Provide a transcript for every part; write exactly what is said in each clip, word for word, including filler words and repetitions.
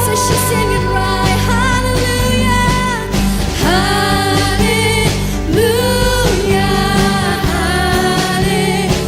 So she's singing right, hallelujah, hallelujah, hallelujah.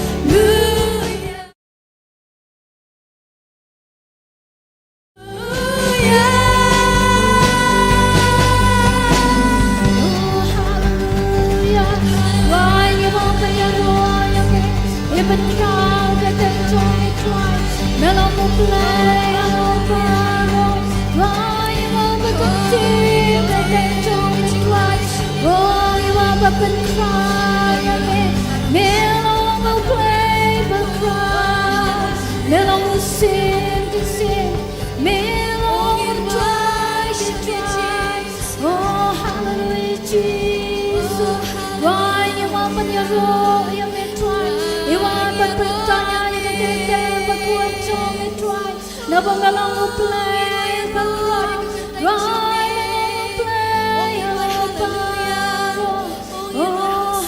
Oh, hallelujah, Jesus. Wai, ngi wan ban ïaroh ïa me, Trai. Ngi wan ban pynthikna ïa ka kyrteng bakhuid jong me, Trai. Naba me long U Blei bakhuid. Wai, me long U Blei bakhuid. Oh,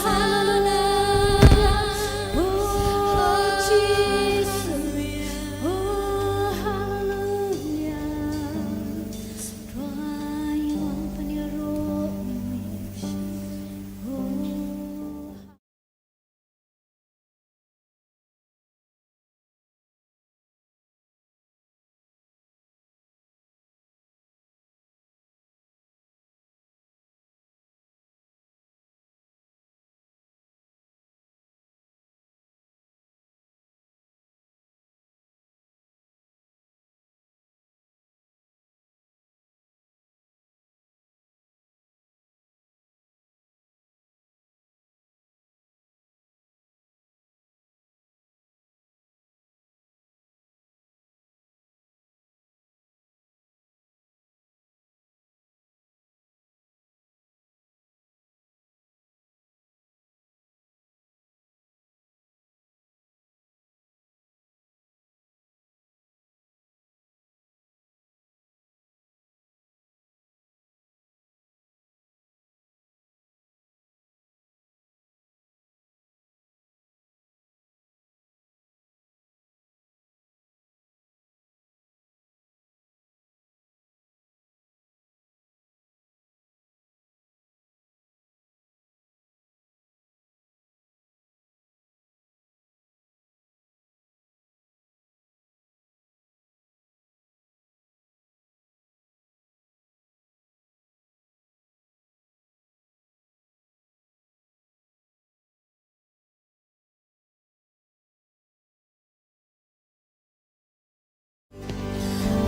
hallelujah. Oh, Jesus. Oh, hallelujah.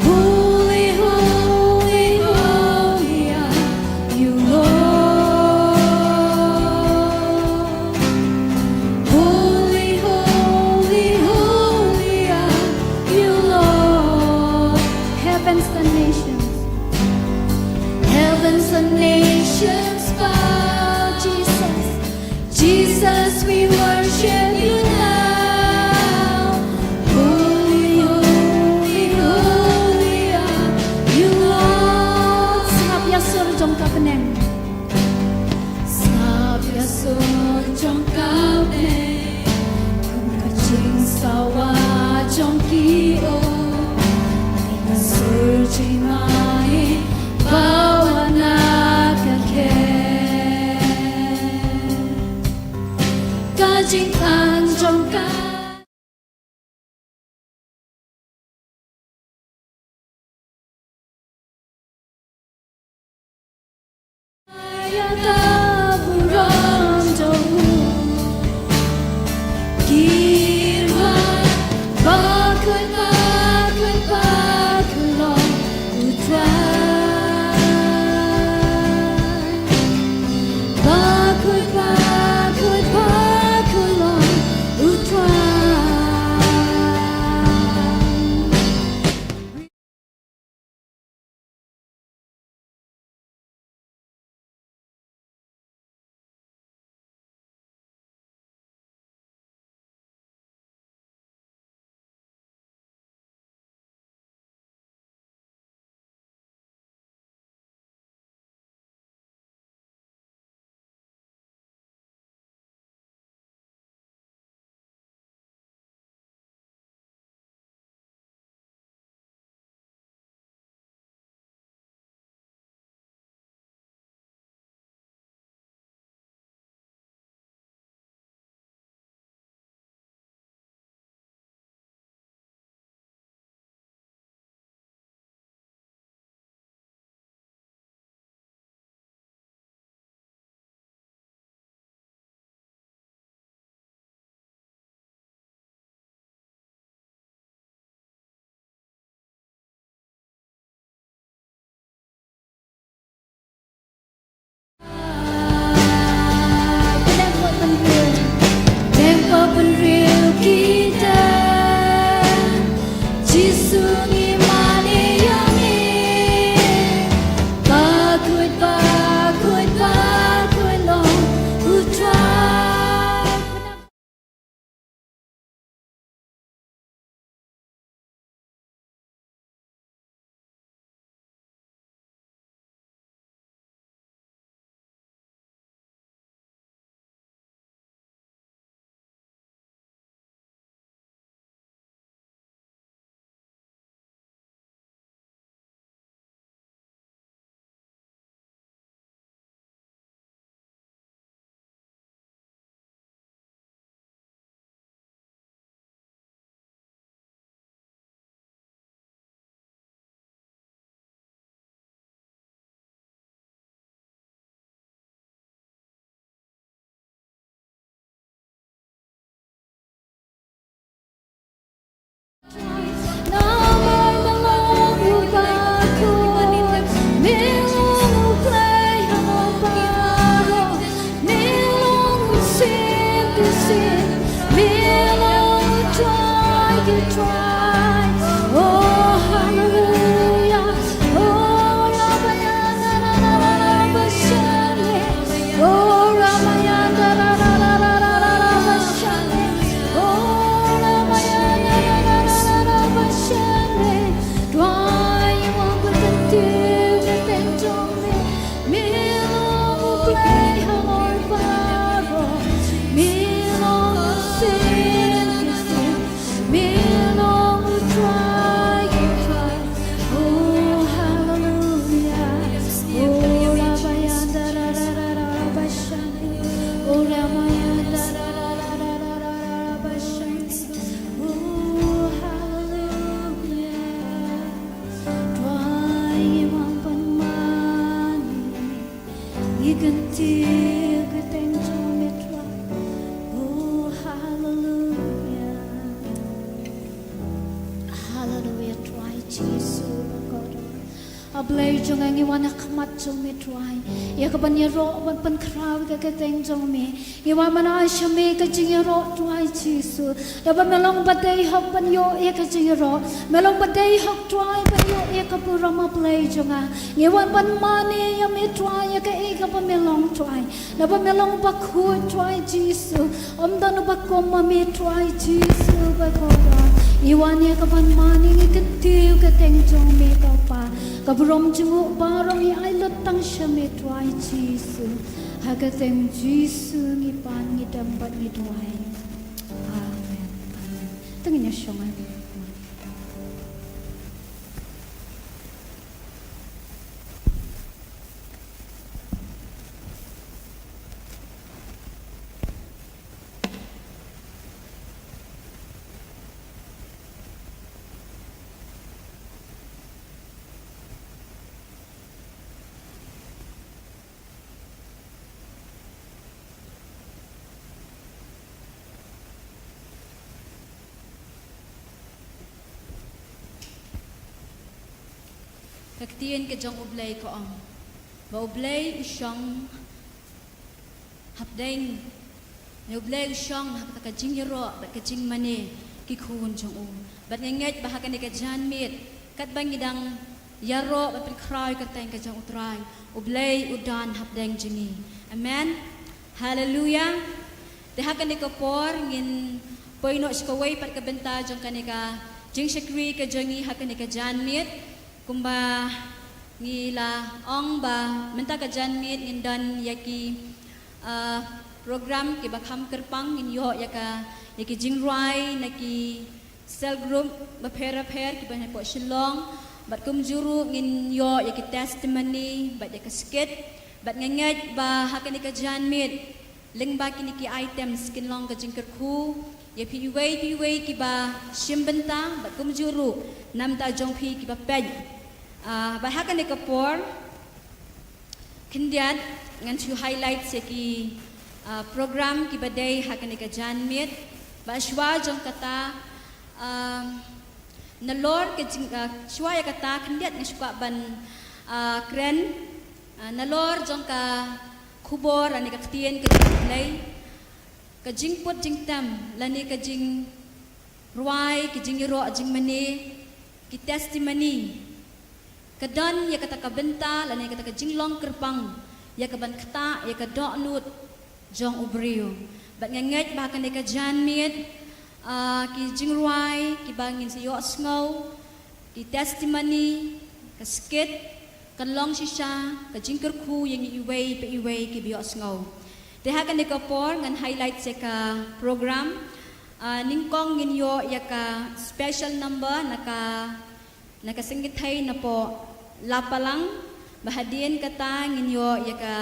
Holy, holy, holy are you, Lord. Holy, holy, holy are you, Lord. Heavens and nations. Heavens and nations bow, Jesus. Jesus, we worship you now. Holy, holy, holy are you, Lord. Sngap ïa sur jong ka bneng. Sngap ïa sur jong ka bneng. Kum ka jingsawa jong ki um. Ka sur jingmane ba wan na ka khet. Ka jingkhan jong ka Haleluia, Trai Jisu bakordor. A Blei jong nga, ngi wan ha khmat jong me, Trai, ïa ka ban ïaroh, ban pynkhraw ïa ka kyrteng jong me. Ngi wan ban ai sha me ka jingïaroh, Trai Jisu. Da ba me long ba dei hok ban ïoh ïa ka jingïaroh, me long ba dei hok, Trai, ban ïoh ïa ka burom, a Blei jong nga. Ngi wan ban mane ïa me, Trai, ïa kaei kaba me long, Trai. Naba me long bakhuid, Trai Jisu. Ym don uba kum ma me, Trai Jisu bakordor. Ngi wan ïa ka ban mane, ngi kyntiew ka kyrteng jong me, ko Pa. Ka burom jong u baroh ngi ai lut tang sha me, Trai Jisu. Ha ka kyrteng Jisu ngi pan, ngi dem bad ngi duwai. Amen. Amen. Te ngin ïa shong. Ka ktien ka jong U Blei ka ong ba U Blei u shong hapdeng, ne U Blei u shong ha kata ka jingïaroh bad ka jingmane ki khun jong u. Bad nga ngeit ba ha kane ka janmiet katba ngi dang ïaroh bad pynkhraw ïa ka kyrteng ka jong U Trai, U Blei u don hapdeng jong ngi. Amen. Haleluia. Te ha kane ka por ngin poi noh sha kawei pat ka bynta jong kane ka jingshakri ka jong ngi ha kane ka janmiet. Kumba ngi la ong ba mynta ka janmiet ngin don ïa ki, ah, program kiba kham kyrpang, ngin ïoh ïa ka, ïa ki jingrwai na ki cell group bapher bapher kiba na poh Shillong, bad kumjuh ruh ngin ïoh ïa ki testimony bad ïa ka skit. Bad nga ngeit ba ha kane ka janmiet lyngba kine ki items kin long ka jingkyrkhu ïa phi iwei pa iwei kiba shim bynta bad kumjuh ruh na bynta jong phi kiba peit. Ah, bad ha kane ka por khyndiat ngan shu highlight ïa ki, ah, program kiba dei ha kane ka janmiet. Bad shuwa jong kata, ah, nalor ka jing, ah, shuwa ïa kata khyndiat nga shu kwah ban, ah, kren, ah, nalor jong ka khubor lane ka ktien ka jong U Blei, ka jingput jingtem lane ka jingrwai, ka jingïaroh jingmane, ki testimony, ka don ïa kata ka bynta lane kata ka jinglong kyrpang ïa ka ban ktah ïa ka dohnud jong u briew. Bad nga ngeit ba ha kane ka janmiet, ah, ki jingrwai kiba ngin sa ïohsngew, ki testimony, ka skit, kan long shisha ka jingkyrkhu ïa ngi iwei pa iwei kiba ïohsngew. Te ha kane ka por ngan highlight ïa ka program, ah, nyngkong ngin ïoh ïa ka special number na ka, na ka seng kynthei na poh Lapalang, bad hadien kata ngin ïoh ïa ka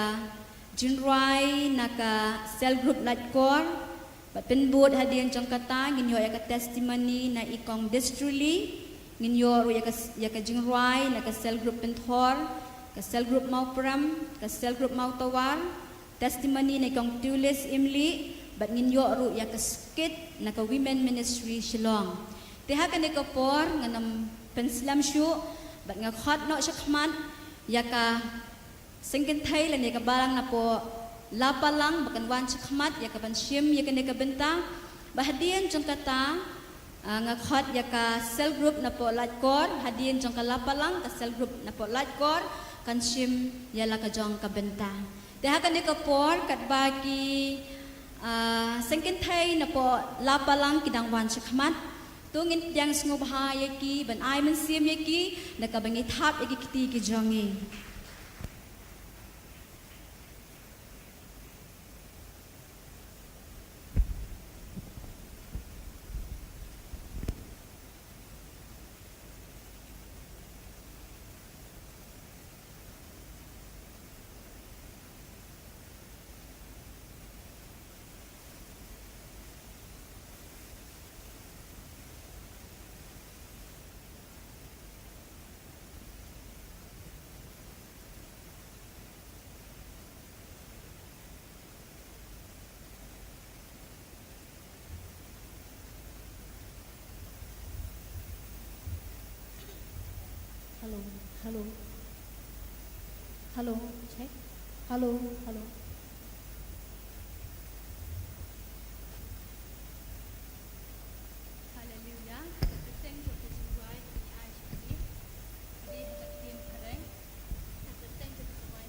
jingrwai na ka cell group Laitkor, bad pynbud hadien jong kata ngin ïoh ïa ka testimony na i Kong Distruli, ngin ïoh ruh ïa ka, ïa ka jingrwai na ka cell group Pynthor, ka cell group Mawprem, ka cell group Mawtawar, testimony na i Kong Tulis Imli, bad ngin ïoh ruh ïa ka skit na ka Women Ministry Shillong. Te ha kane ka por ngan ym pynslem shuh, bad nga khot noh shakhmat ïa ka seng kynthei lane ka balang na poh Lapalang ba kan wan shakhmat ïa ka ban shim ïa kane ka bynta. Bad hadien jong kata, ah, nga khot ïa ka cell group na poh Laitkor, hadien jong ka Lapalang, ka cell group na poh Laitkor kan shim ïa la ka jong ka bynta. Te ha kane ka por katba ki, ah, seng kynthei na poh Lapalang ki dang wan shakhmat, to ngin pdiang sngewbha ïa ki ban ai mynsiem ïa ki da kaba ngi thap ïa ki kti ki jong ngi. Hello, hello. Hello, check. Hello, hello. Hallelujah. Ka kyrteng jong ka jingrwai ka ngi ai sha phi. Ka dei ha ka ktien phareng. Ka kyrteng jong ka jingrwai,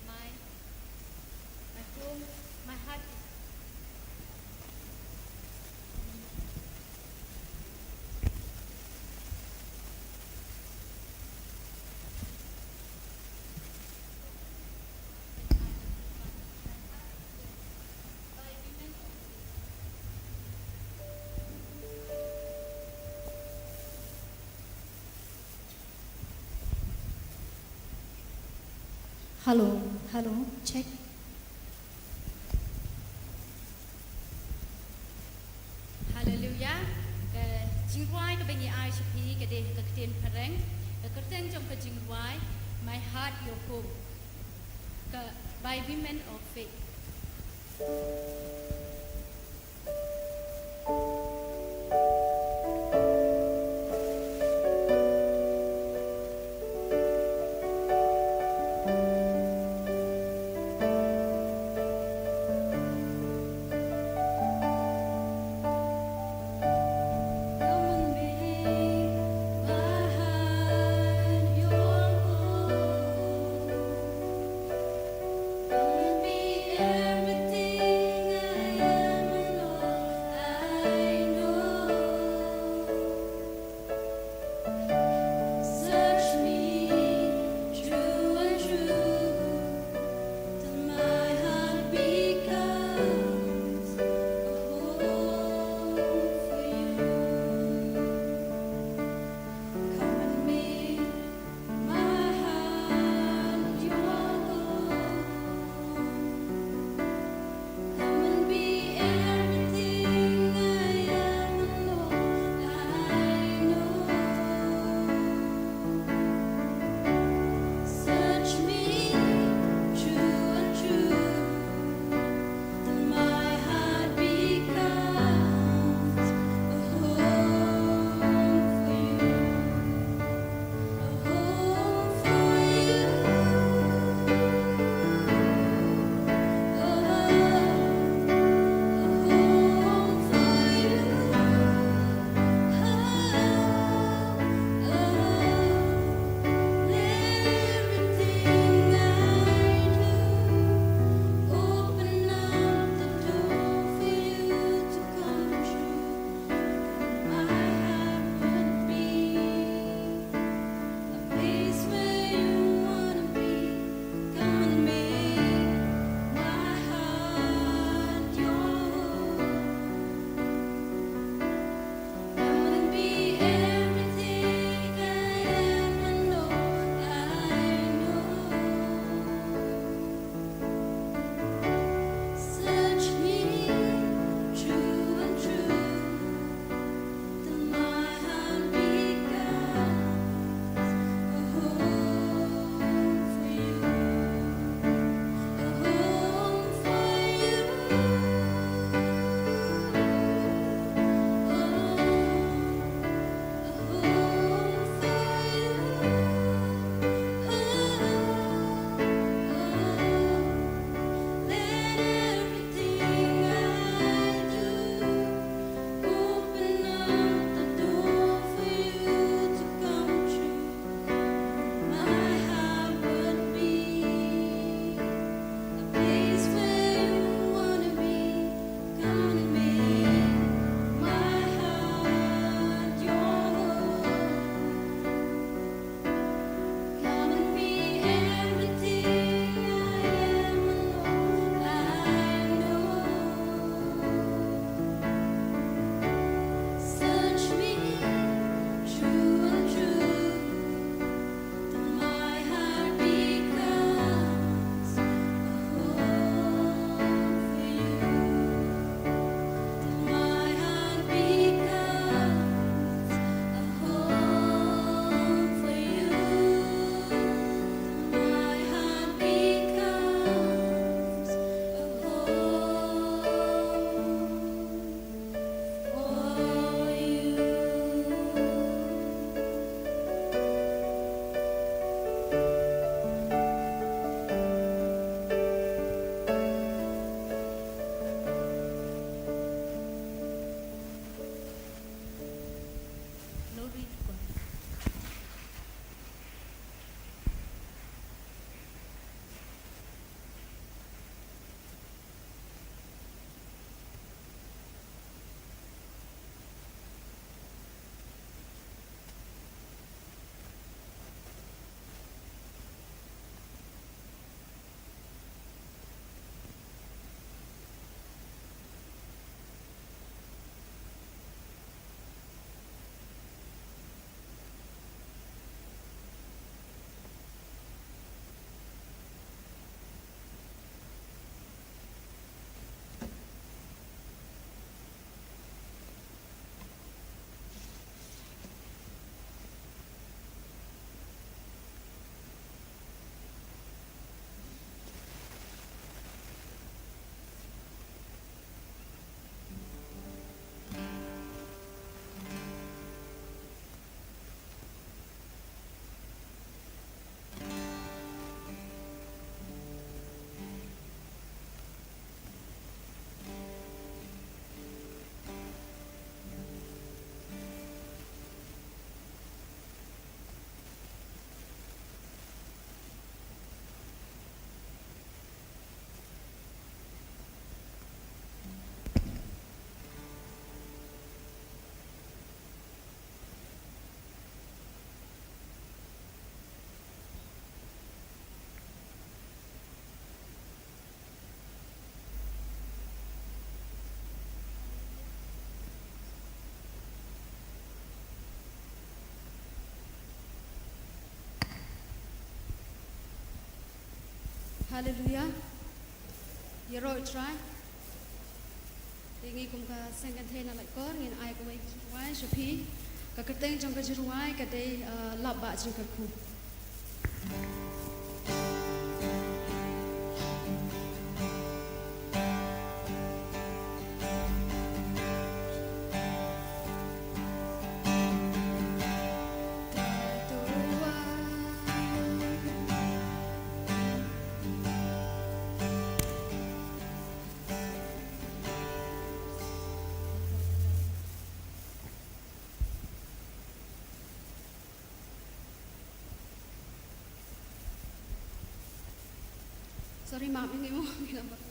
My, my home, my heart is Hello, hello, check. Hallelujah. Ka jingrwai kaba ngi ai sha phi ka dei ha ka ktien phareng. Ka kyrteng jong ka jingrwai, My Heart Your Home. Ka by Women of Faith. Haleluya. Ïaroh ïa u Trai. Te ngi kum ka seng kynthei na Laitkor ngin ai kawei ka jingrwai sha phi. Ka kyrteng jong ka jingrwai ka dei, uh, Lap Bah Jingkyrkhu. Sorry, ma'am, ini mau bilang apa?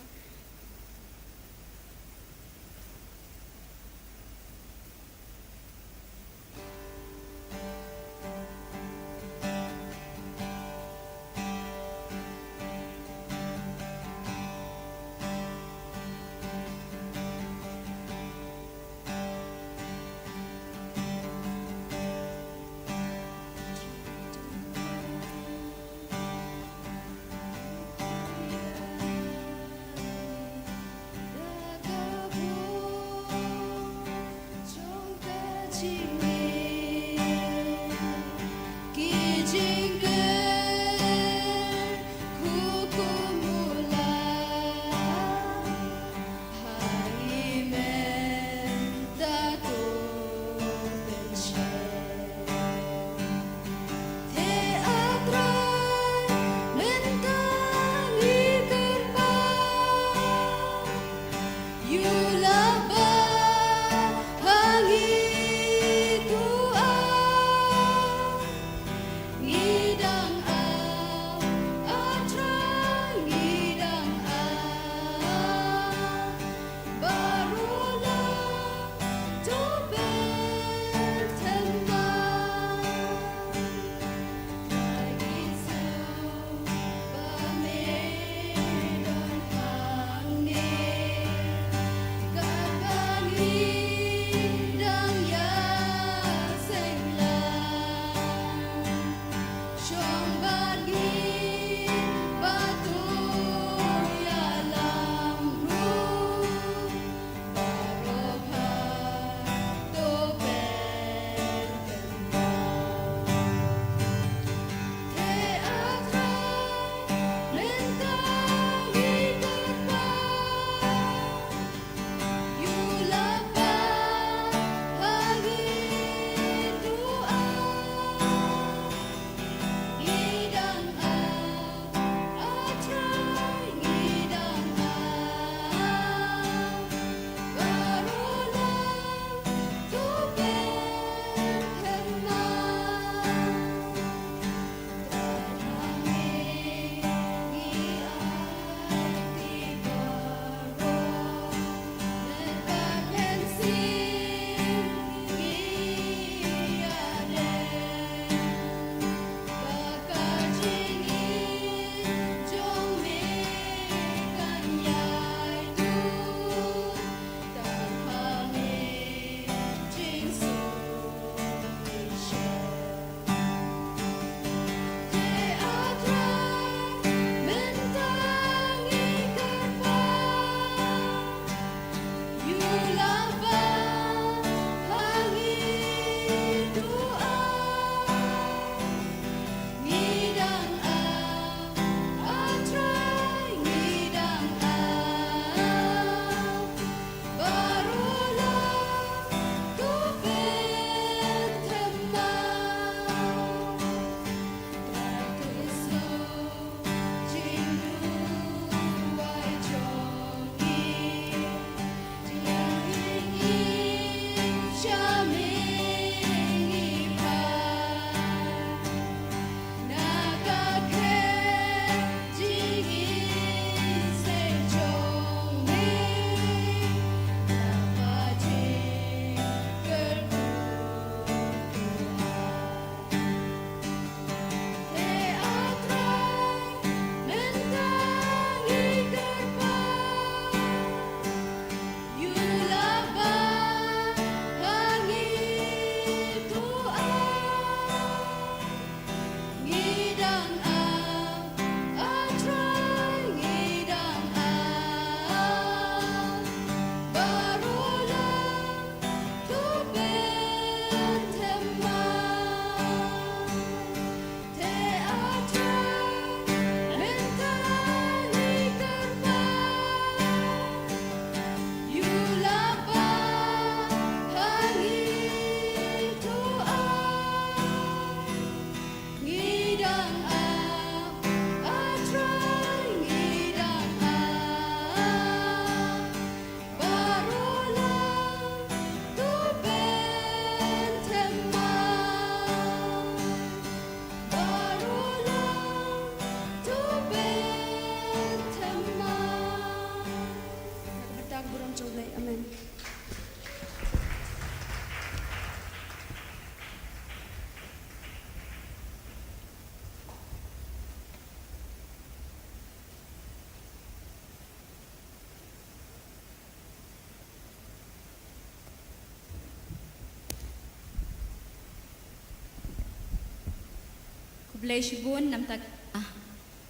Blei shibun namta ka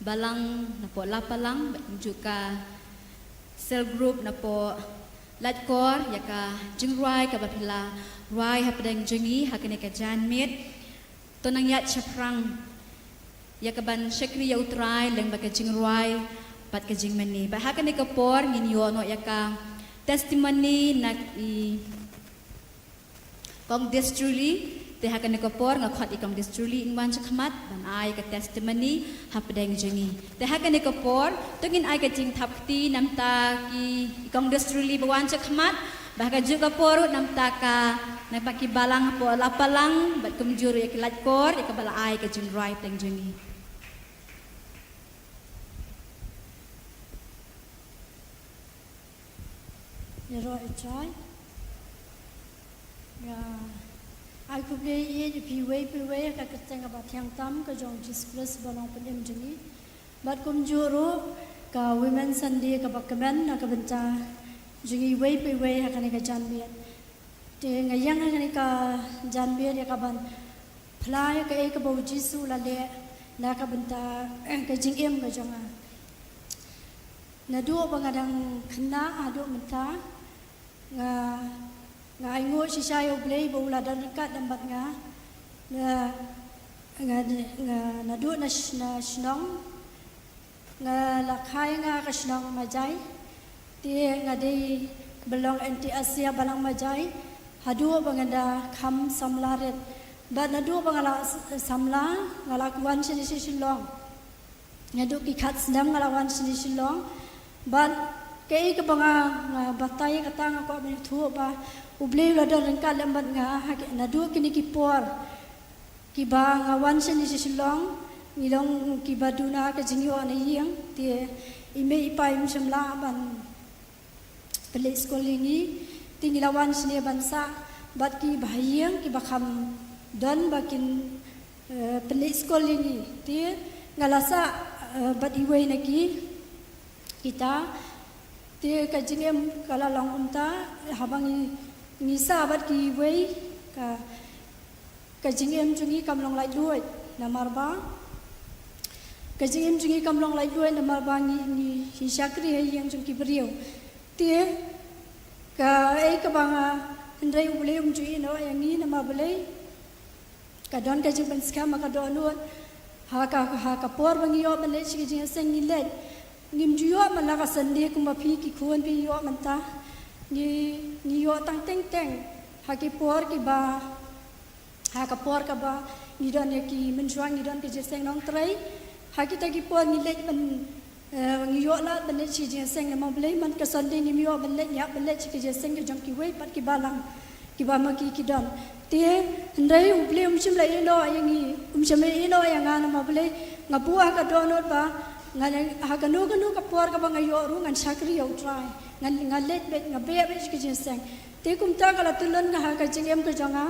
balang napoh Lapalang, bad kumjuh ka cell group napoh Laitkor, ïa ka jingrwai kaba phi la rwai hapdeng jong ngi ha kane ka janmiet. To nang ïaid shaphrang ïa kaban shakri ïa U Trai lyngba ka jingrwai bad ka jingmane. Bad ha kane ka por ngin ïoh noh ïa ka testimony na i Kong Destruli, te ha kane ka por nga khot i Kong Destruli in wan shakhmat ban ai ka testimony hapdeng jong ngi. Te ha kane ka por to ngin ai ka jingthap kti namta ki i Kong Destruli ba wan shakhmat, ba ha kajuh ka por ruh namta ka, namta ki balang hapoh Lapalang bad kumjuh ruh ïa ki Laitkor, ïa kaba la ai ka jingrwai hapdeng jong ngi. Ïaroh ïa U Trai. Nga ai khublei ïa phi uwei pa uwei ha ka kyrteng kaba thiang tam ka jong U Jisu Khrist uba long Pynim jong ngi. Bad kumjuh ruh ka Women Sunday kaba kmen na ka bynta jong ngi uwei pa uwei ha kane ka janmiet. Te nga ïeng ha kane ka janmiet ïa kaban phla ïa kaei kaba U Jisu u la leh na ka bynta ka jingim ka jong nga. Naduh ba nga dang khynnah haduh mynta, nga, nga ainguh shisha ïa U Blei ba u la don ryngkat lem bad nga. Nga, nga, nga naduh na sh-, na shnong, nga la kha ïa nga ka shnong Majai. Te nga dei ba long N T S ïa balang Majai haduh ba nga da kham samla rit. Bad naduh ba nga la s-, samla, nga la wan shane sha Shillong. Naduh ki khat snem nga la wan shane Shillong. Bad kaei kaba nga, nga batai kata nga kwah ban ïathuh ba U Blei u la don ryngkat lem bad nga ha ki, naduh kine ki por kiba nga wan shane sha Shillong, ngi long kiba duna ka jingïoh na ïing, te i mei i pa im shym lah ban pynleit skul ïa ngi, te ngi la wan shane ban sah bad ki bahaïing kiba kham don ba kin, eh, pynleit skul ïa ngi. Te nga la sah, eh, bad iwei na ki, kita, te ka jingim ka la long kumta, haba ngi, ngi sah bad kiwei ka, ka jingim jong ngi kam long laitluid, namar ba ka jingim jong ngi kam long laitluid namar ba ngi, ngi, ngi shakri ha ïing jong ki briew. Te kaei kaba nga, hynrei U Blei um ju ïehnoh ïa ngi namar balei? Ka don ka jingpynskhem ha ka dohnud. Ha ka, ha ka por ba ngi ïoh ban leit sha ka jingïaseng ngi leit. Ngim ju ïoh man la ka Sunday kumba phi ki khun phi ïoh mynta. Ngi, ngi ïoh tang teng teng ha ki por kiba, ha ka por kaba ngi don ïa ki mynshuwa ngi don ka jingïaseng nongtrei. Ha kita ki por ngi leit ban, eh, ngi ïoh lad ban leit sha ka jingïaseng namar balei man ka Sunday ngim ïoh ban leit, ngi hap ban leit sha ka jingïaseng ka jong kiwei pat ki balang kiba ma ki ki don. Te hynrei U Blei um shym la ïehnoh ïa ngi, um shym la ïehnoh ïa nga namar balei? Nga buh ha ka dohnud ba nga, ha kano kano ka por kaba nga ïoh ruh ngan shakri ïa U Trai. Nga, nga leit beit, nga beh beit sha ka jingïaseng. Te kumta ka la tylli nga ha ka jingim ka jong nga.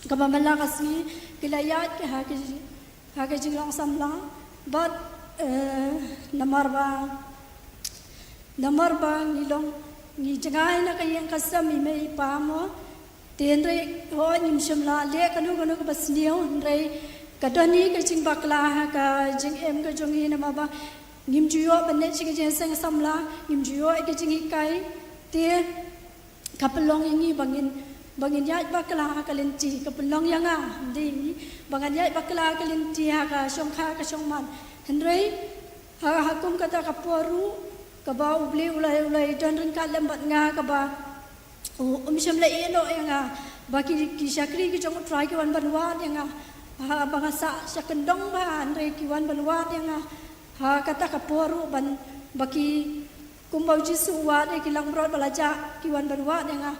Kaba man la ka sngi ki la ïaid ki ha ka, ha ka jinglong samla. Bad, eh, namar ba, namar ba ngi long, ngi jngai na ka ïing ka sem i mei i pa mo. Te hynrei hooid ngim shym la leh kano kano kaba sniew, hynrei ka don hi ka jingbakla ha ka jingim ka jong ngi namar ba ngim ju ïoh ban leit sha ka jingïaseng samla, ngim ju ïoh ïa ka jinghikai. Te ka pynlong ïa ngi ba ngin, ba ngin ïaid bakla ha ka lynti, ka pynlong ïa nga, ym dei ngi, ba ngan ïaid bakla ha ka lynti ha ka shongkha ka shongman. Hynrei ha, ha kum kata ka por ruh kaba U Blei u la, u la don ryngkat lem bad nga, kaba u, um shym la ïehnoh ïa nga. Ba ki, ki shakri ki jong U Trai ki wan ban wad ïa nga. Haba nga sah sha kyndong bha hynrei ki wan ban wad ïa nga. Ha kata ka por ruh ban, ba ki kumba U Jisu u wad ïa ki langbrot ba la jah, ki wan ban wad ïa nga.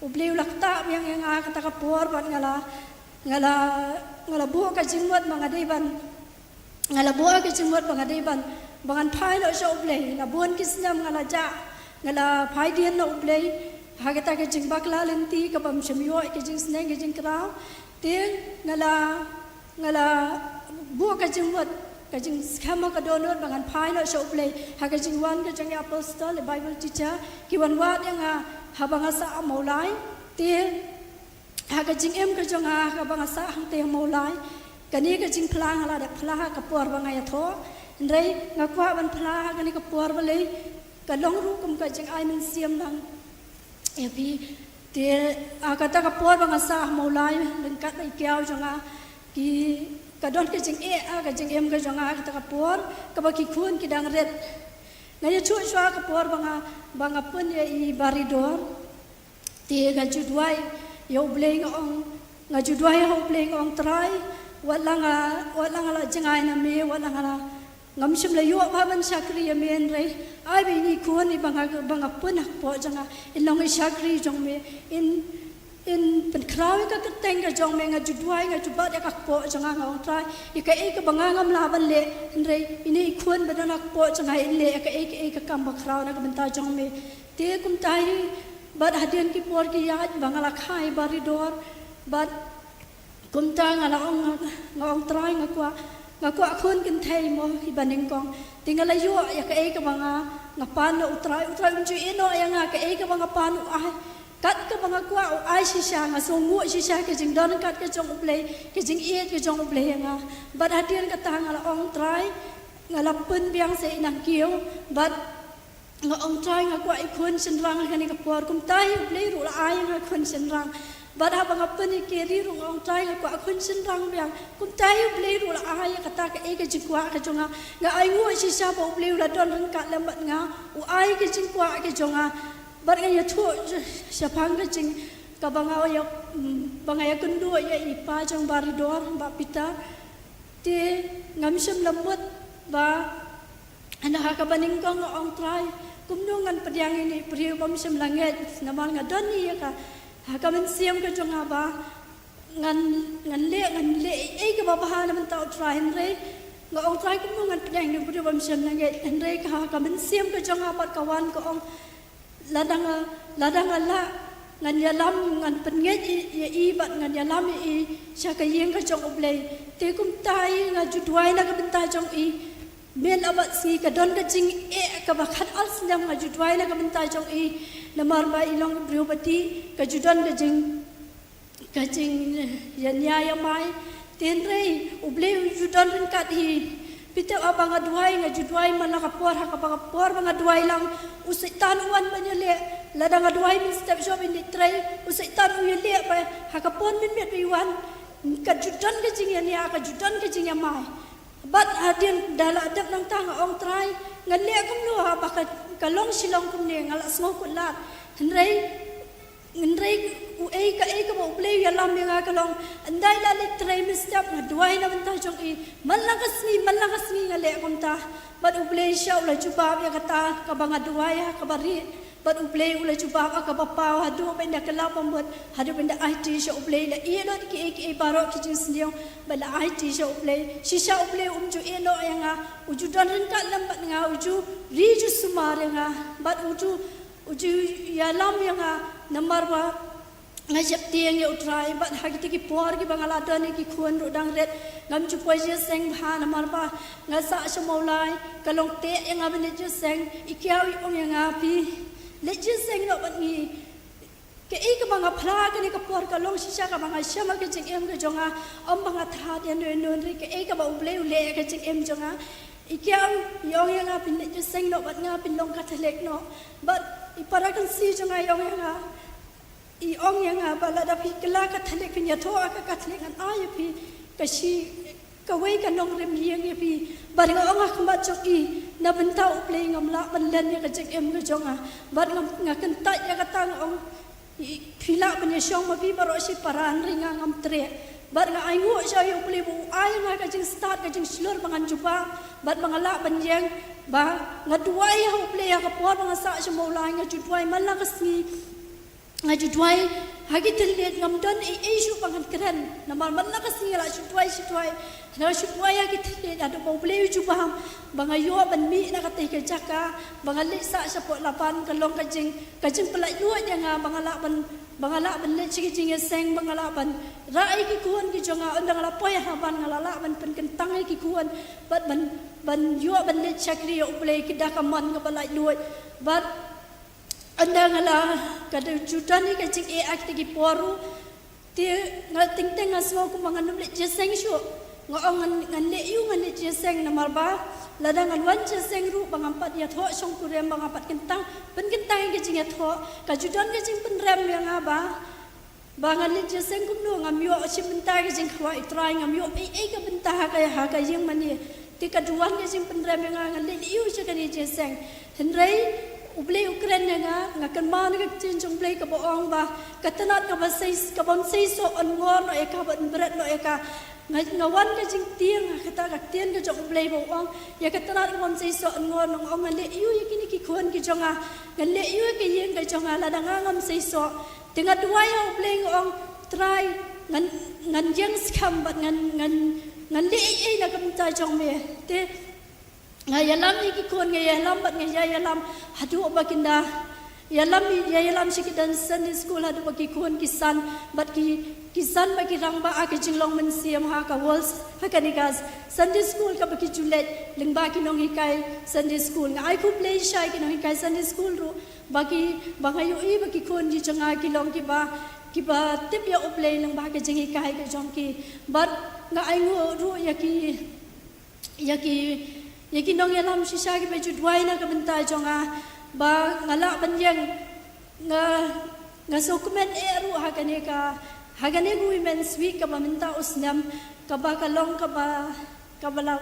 U Blei u la ktah biang ïa nga ha kata ka por bad nga la, nga la, nga la buh ka jingmut ba nga dei ban, nga la buh ka jingmut ba nga dei ban, ba ngan phai noh sha U Blei. La bun ki snem nga la jah, nga la phaidien na U Blei ha kata ka jingbakla lynti kaba ym shym ïoh ka jingsneng ka jingkraw. Te nga la, nga la buh ka jingmut, ka jingskhem ha ka dohnud ba ngan phai noh sha U Blei ha ka jingwan ka jong i apostol, i Bible teacher, ki wan wad ïa nga haba nga sah ha Mawlai. Te ha ka jingim ka jong nga haba nga sah hangtei ha Mawlai, Kane ka jingphla nga la dep phla ha ka por ba nga ïathoh. Hynrei nga kwah ban phla ha kane ka por balei ka long ruh kum ka jingai mynsiem lang ïa phi. Te ha kata ka por ba nga sah ha Mawlai ryngkat bad i kiaw jong nga, ki, ka don ka jingeh ha ka jingim ka jong nga ha kata ka por, kaba ki khun ki dang rit. Nga ïathuh shuwa ka por ba nga, ba nga pun ïa i Baridor. Te nga ju duwai ïa U Blei, nga ong, nga ju duwai ha U Blei, nga ong, Trai, wat la nga, wat la nga la jngai na me, wat la nga la, ngam shym la ïoh bha ban shakri ïa me, hynrei ai ba ine i khun iba nga, ba nga pun hapoh jong nga in long i shakri jong me, in, in pynkhraw ïa ka kyrteng ka jong me. Nga ju duwai, nga ju bat ïa ka kpoh jong nga, nga ong, Trai, ïa kaei kaba nga ngam lah ban leh, hynrei ine i khun ba don hapoh jong nga in leh ïa kaei kaei ka kam ba khraw na ka bynta jong me. Te kumta hi, bad hadien ki por ki ïaid ba nga la kha i Baridor, bad kumta nga la ong, nga ong, Trai, nga kwah, nga kwah khun kynthei mo, iba nyngkong. Te nga la ïoh ïa kaei kaba nga, nga pan na U Trai, U Trai um ju ïehnoh ïa nga, kaei kaba nga pan u ai. Kat kaba nga kwah u ai shisha, nga sngewnguh shisha ka jingdon kat ka jong U Blei, ka jingïeit ka jong U Blei ïa nga. Bad hadien kata nga la ong, Trai, nga la pun biang sa i nang kiew, bad nga ong, Trai, nga kwah i khun shynrang ha kane ka por. Kumta hi U Blei ruh la ai ïa nga khun shynrang. Bad haba nga pun ïa i Keri ruh nga ong, Trai, nga kwah khun shynrang biang. Kumta hi U Blei ruh la ai ïa kata kaei ka jingkwah ka jong nga. Nga ainguh shisha ba U Blei u la don ryngkat lem bad nga, u ai ka jingkwah ka jong nga. Bad nga ïathuh shaphang ka jing, kaba nga ïa, mm, ba nga ïakynduh ïa i pa jong Baridor, Bah Peter. Te ngam shym la mut ba, hynda ha kaba nyngkong nga ong, Trai, kumno ngan pdiang ïa ine i briew bym shym la ngeit, namar nga don ïa ka, ha ka mynsiem ka jong nga ba ngan, ngan leh, ngan leh ei ei kaba bha na bynta U Trai, hynrei nga ong, Trai, kumno ngan pdiang ïa ine i briew bym shym la ngeit, hynrei ka, ha ka mynsiem ka jong nga pat ka wan, ka ong, lada nga, lada nga lah, ngan ïalam, ngan pynngeit ïa i, ïa i bad ngan ïalam ïa i sha ka ïing ka jong U Blei. Te kumta hi nga ju duwai na ka bynta jong i. Mynta bad sngi ka don ka jingeh kaba khatar snem, nga ju duwai na ka bynta jong i. Namar ba i long briew ba dih, ka ju don ka jing, ka jingïania ïa mai. Te hynrei U Blei u ju don ryngkat hi. Phi tip, haba nga duwai, nga ju duwai man la ka por, ha kaba ka por ba nga duwai lang, u Soitan u wan ban ïaleh. Lada nga duwai mynstep shuwa ban ïatrei, u Soitan u ïaleh bha, ha ka por mynmiet ba i wan, ka ju don ka jingïania, ka ju don ka jingïamai. Bad hadien da la dep nangta nga ong, Trai, ngan leh kumno haba ka, ka long shilong kumne, nga la sngewkhuslai. Hynrei, hynrei uei kaei kaba U Blei u ïalam ïa nga ka long, ynda i la leit trei mynstep, nga duwai na bynta jong i, man la ka sngi, man la ka sngi nga leh kumta. Bad U Blei shisha u la jubab ïa kata kaba nga duwai ha kaba rieh. Bad U Blei u la jubab ha kaba paw, haduh ba ynda kylla bamut, haduh ba ynda aiti sha U Blei, la ïeh lut kiei kiei baroh ki jingsniew, bad la aiti sha U Blei. Shisha U Blei um ju ïehnoh ïa nga, u ju don ryngkat lem bad nga, u ju ri ju sumar ïa nga, bad u ju, u ju ïalam ïa nga, namar ba nga sheptieng ïa U Trai. Bad ha kita ki por kiba nga la don ïa ki khun ruh dang rit, ngam ju poi jingïaseng bha namar ba nga sah sha Mawlai, ka long teh ïa nga ban leit jingïaseng. I kiaw i ong ïa nga, Phi leit jingïaseng noh bad ngi. Kaei kaba nga phla kane ka por ka long shisha kaba nga shem ha ka jingim ka jong nga, ym ba nga thad ïa uno uno, hynrei kaei kaba U Blei u leh ha ka jingim jong nga. I kiaw i ong ïa nga, Phin leit jingïaseng noh bad nga, phin long Katholik noh. Bad i para kynsi jong nga i ong ïa nga, i ong ïa nga ba lada phi kylla Katholik, phin ïathoh ha ka Katholik, ngan ai ïa phi ka shi, kawei ka nongrim ïing ïa phi. Bad nga ong ha khmat jong i, na bynta U Blei ngam lah ban len ïa ka jingim ka jong nga. Bad nga, nga kyntait ïa kata, nga ong, I, phi lah ban ïashong ma phi baroh shi para, hynrei nga ngam treh. Bad nga ainguh sha U Blei ba u ai ïa nga ka jingstad, ka jingshlur ba ngan jubab, bad ba nga lah ban ïeng, ba nga duwai ha U Blei ha ka por ba nga sah sha Mawlai, nga ju duwai man la ka sngi. Nga ju duwai ha ki thylliej, ngam don ei ei shuh ba ngan kren. Namar man la ka sngi nga la shu duwai, shu duwai. Nga la shu duwai ha ki thylliej, haduh ba U Blei u jubab ba nga ïoh ban mih na katei ka jaka, ba nga leit sah shapoh Laban. Ka long ka jing, ka jingpynlaitluid ïa nga ba nga lah ban, ba nga lah ban leit sha ki jingïaseng, ba nga lah ban rah ïa ki khun ki jong nga. Ynda nga la poi ha Laban nga la lah ban pynkyntang ïa ki khun, bad ban, ban ïoh ban leit shakri ïa U Blei, ki da ka mon kaba laitluid. Bad ynda nga la, ka da ju don ïa ka jingeh ha kita ki por ruh. Te nga teng teng nga sngew kumba ngan ym leit jingïaseng shuh. Nga ong ngan, ngan leh ïu, ngan leh jingïaseng namar ba lada ngan wan jingïaseng ruh ba ngam pat ïathoh shongkurim, ba ngam pat kyntang, pynkyntang ïa ka jingïathoh, ka ju don ka jingpynrem ïa nga ba, ba ngan leh jingïaseng kumno, ngam ïoh shim bynta ka jingkwah ïa u Trai, ngam ïoh ei ei ka bynta ha ka, ha ka ïing mane. Te ka ju wan ka jingpynrem ïa nga, ngan leh ïu sha kane jingïaseng. Hynrei U Blei u kren ïa nga, nga kynmaw na ka ktien jong U Blei kaba ong ba ka tnat kaba sei, ka bym seisoh yn ngor noh ïa ka, bad yn bret noh ïa ka. Nga, nga wan ka jingtieng ha kata ka ktien ka jong U Blei ba u ong ïa ka tnat ka bym seisoh yn ngor noh. Nga ong ngan leh ïu ïa kine ki khun ki jong nga, ngan leh ïu ïa ka ïing ka jong nga lada nga ngam seisoh. Te nga duwai ha U Blei, nga ong Trai, ngan, ngan ïeng skhem bad ngan, ngan, ngan leh ei ei na ka bynta jong me. Te nga ïalam ïa ki khun, nga ïalam bad nga ïa ïalam haduh ba kin da ïalam, ïa ïalam sha ki don Sunday school haduh ba ki khun ki san bad ki, ki san bad ki rangbah ha ka jinglong mynsiem ha ka World, ha kane ka Sunday school kaba ki ju leit lyngba ki nonghikai Sunday school. Nga ai khublei sha ki nonghikai Sunday school ruh ba ki, ba nga ïohi ba ki khun ki jong nga ki long kiba, kiba tip ïa U Blei lyngba ka jinghikai ka jong ki. Bad nga ainguh ruh ïa ki, ïa ki, ïa ki nongïalam shisha kiba ju duwai na ka bynta jong nga ba nga lah ban ïeng. Nga, nga sngewkmen eh ruh ha kane ka, ha kane ka Women's Week kaba mynta u snem, kaba ka long kaba, kaba la,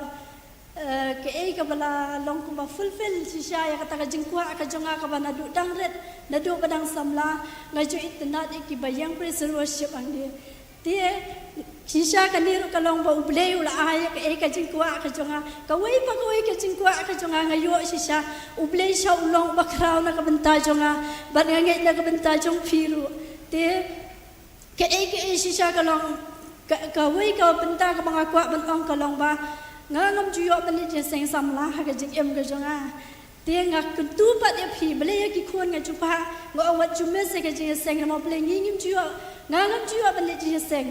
eh, kaei kaba la long kumba fulfill shisha ïa kata ka jingkwah ka jong nga kaba naduh dang rit, naduh ba dang samla, nga ju itynnad ïa kiba ïeng praise and worship hangne. Te shisha kane ruh ka long ba U Blei u la ai ïa kaei ka jingkwah ka jong nga. Kawei pa kawei ka jingkwah ka jong nga nga ïoh shisha U Blei sha u long uba khraw na ka bynta jong nga bad nga ngeit na ka bynta jong phi ruh. Te kaei kaei shisha ka long ka, kawei ka bynta kaba nga kwah ban ong ka long ba nga ngam ju ïoh ban leit jingïaseng samla ha ka jingim ka jong nga. Te nga kyntu pat ïa phi, balei ïa ki khun nga ju phah, nga ong wat ju miss ïa ka jingïaseng, namar balei ngi ngim ju ïoh, nga ngam ju ïoh ban leit jingïaseng.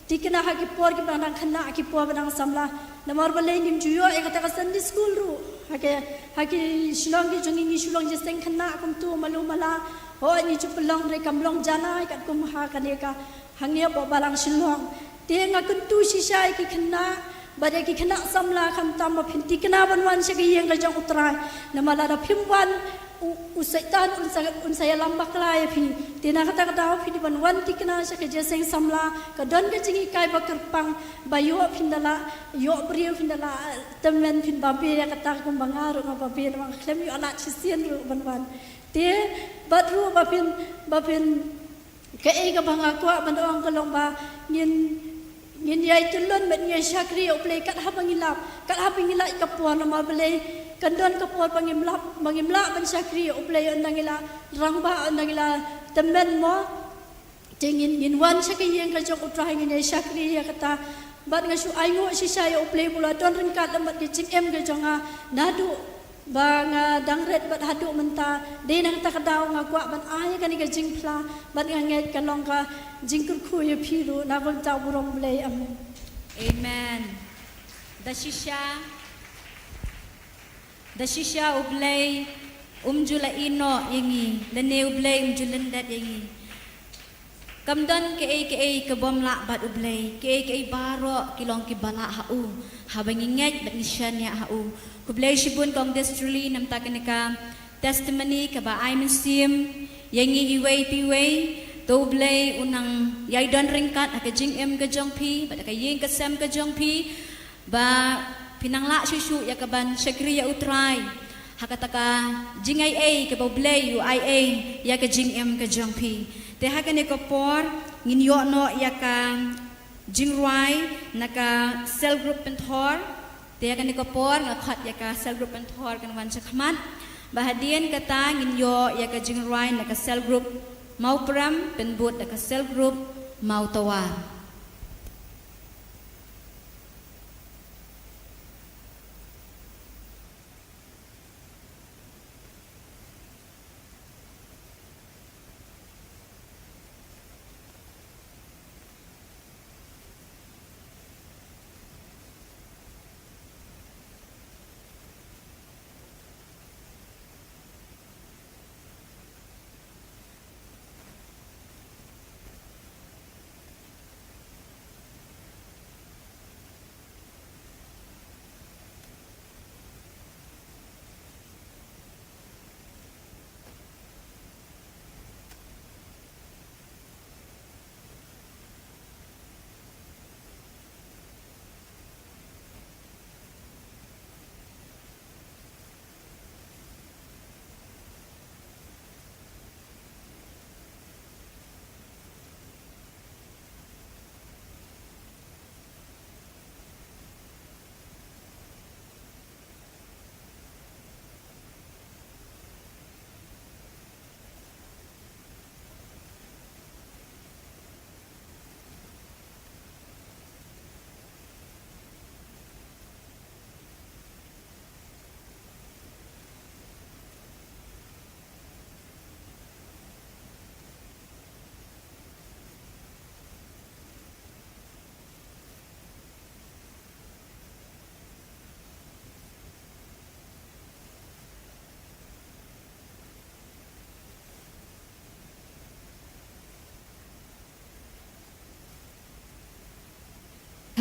Te kane ha ki por kiba dang khynnah, ki por ba dang samla, namar balei ngim ju ïoh ïa kata ka Sunday school ruh. Ha ki, ha ki shnong ki jong ngi ngi shu long jingïaseng khynnah kumtu malu mala. Hooid ngi ju pynlong re kam long janai katkum ha kane ka hangne hapoh balang Shillong. Te nga kyntu shisha ïa ki khynnah bad ïa ki khynnah samla khamtam ba phin thikna ban wan sha ka ïing ka jong U Trai. Namar lada phim wan u, u Soitan un sa, un sa ïalam bakla ïa phi. Te na kata ka daw phi dei ban wan thikna sha ka jingïaseng samla, ka don ka jinghikai ba kyrpang ba ïoh phin da lah, ïoh briew phin da lah, tymmen phin babe ïa kata kumba nga ruh nga babe namar nga khlem ïoh lad shisien ruh ban wan. Te bad ruh ba phin, ba phin Kaei kaba nga kwah ban ong ka long ba ngin, ngin ïai tyllun bad ngin ïai shakri ïa U Blei kat haba ngi lap, kat haba ngi lait ka por namar balei kan don ka por ba ngim lap, ba ngim lah ban shakri ïa U Blei ynda ngi la rangbah, ynda ngi la tymmen mo. Te ngin, ngin wan sha ka ïing ka jong U Trai ngin ïai shakri ïa kata. Bad nga shu ainguh shisha ïa U Blei ba u la don ryngkat lem bad ka jingim ka jong nga naduh ba nga dang rit bad haduh mynta. Dei na kata ka daw nga kwah ban ai kane ka jingphla bad nga ngeit ka long ka jingkyrkhu ïa phi ruh na ka bynta u burom U Blei. Amen. Amen. Da shisha, da shisha U Blei um ju la ïehnoh ïa ngi, lane U Blei um ju lyndet ïa ngi. Kam don kaei kaei ka bym lah bad U Blei, kaei kaei baroh ki long kiba lah ha u, haba ngi ngeit bad ngi shaniah ha u. Khublei shibun Kong Destrili namar kane ka testimony kaba ai mynsiem ïa ngi iwei pa iwei. To U Blei un nang ïai don ryngkat ha ka jingim ka jong phi bad ha ka ïing ka sem ka jong phi. Ba phin nang lah shuh shuh ïa kaban shakri ïa U Trai ha kata ka jingaiei kaba U Blei u aiei ïa ka jingim ka jong phi. Te ha kane ka por ngin ïoh noh ïa ka jingrwai na ka cell group Pynthor. Te ha kane ka por nga khot ïa ka cell group Pynthor kan wan sha khmat. Ba hadien kata ngin ïoh ïa ka jingrwai na ka cell group Mawprem pynbud da ka cell group Mawtawa.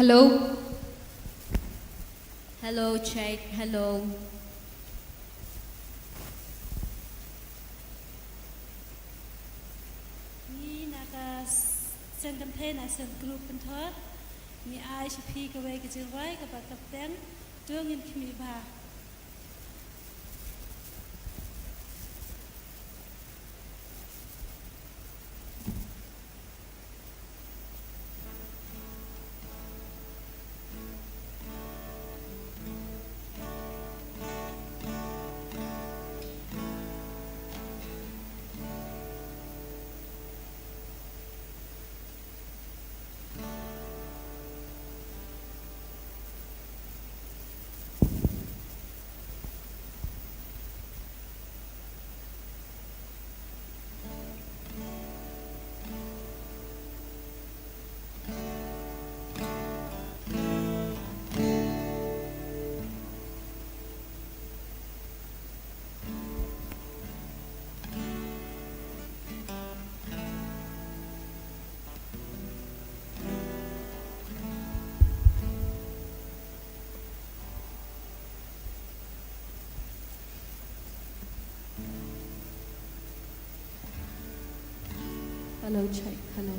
Hello. Hello, check. Hello. Ngi na ka s-, seng kynthei na Self Group Pynthor. Ngi ai sha phi kawei ka jingrwai kaba kyrteng To Ngin Khmih Bha. Hello, check. Hello.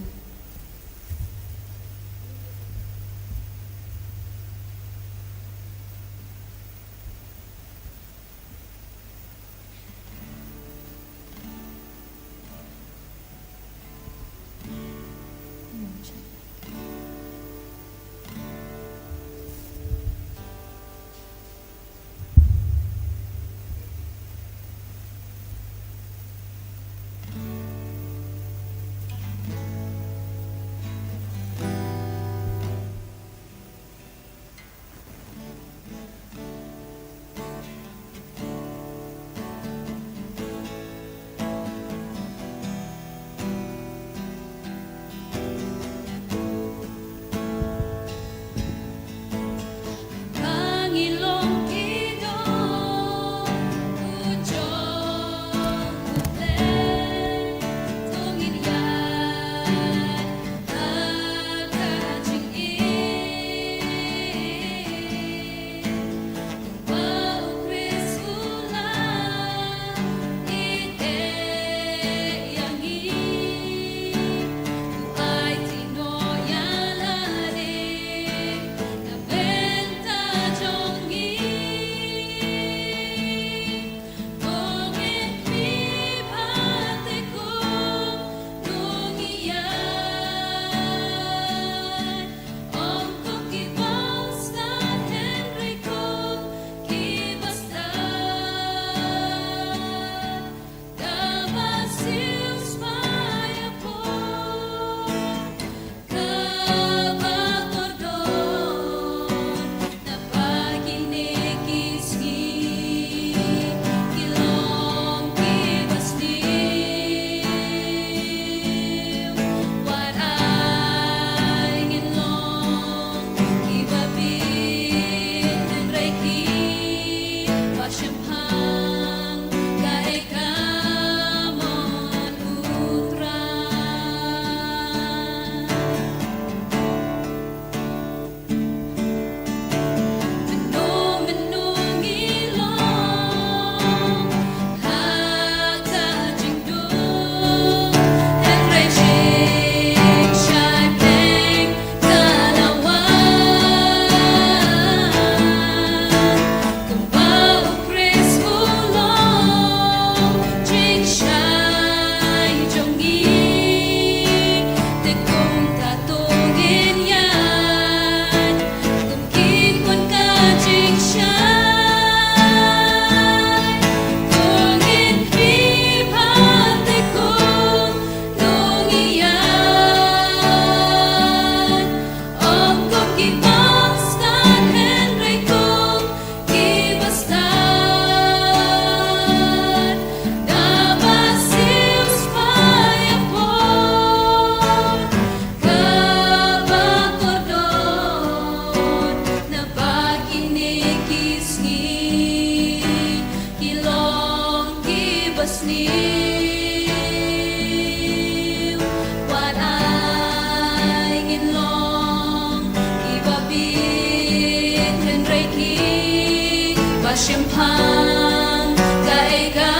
Shemphang ka ei ka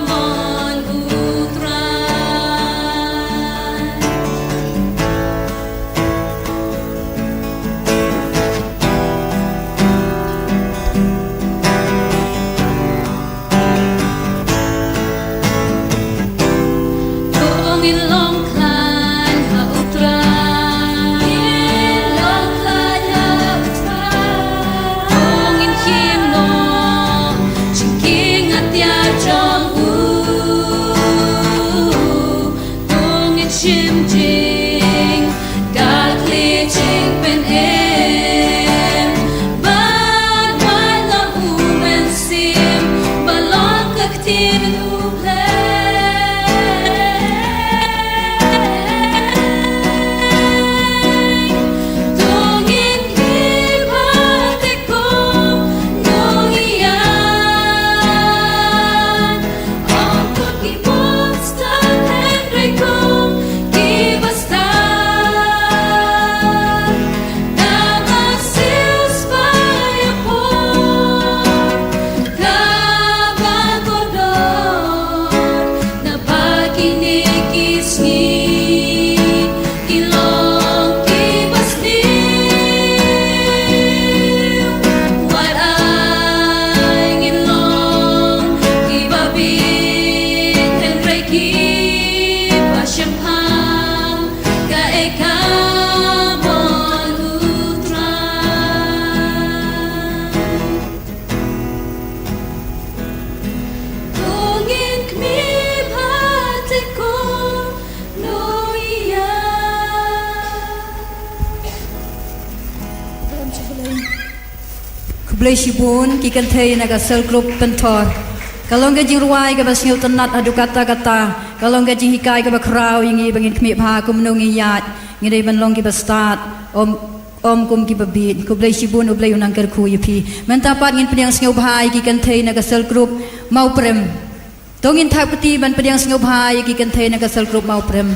mon U Trai. To ngin long khlaiñ ha U Trai. Ngin long khlaiñ ha U Trai. To ngin khim noh jingkieng atiar jong U. To ngin shim jingkitkhlieh jingpynim bad wad na U Mynsiem ba long ka ktien U Blei. To ngin khie bad te kum nongïaid. Ong kut ki bun stad hynrei kum kiba stad. Namar siew spah ïa pop kaba kordor. Naba kine ki sngi ki long kiba sniew. Wat ai ngin long kiba bieit hynrei kiba shemphang. Kaei ka mon U Trai. To ngin khmih bad te kum nongïaid. Khublei shibun ki kynthei na ka cell group Pynthor. Ka long ka jingrwai kaba sngewtynnat haduh katta katta. Ka long ka jinghikai kaba khraw ïa ngi ba ngin khmih bha kumno ngin ïaid. Ngi dei ban long kiba stad. Ym Ym kum kiba bieit. Khublei shibun, U Blei un nang kyrkhu ïa phi. Mynta pat ngin pdiang sngewbha ïa ki kynthei na ka cell group Mawprem. To ngin thap kti ban pdiang sngewbha ïa ki kynthei na ka cell group Mawprem.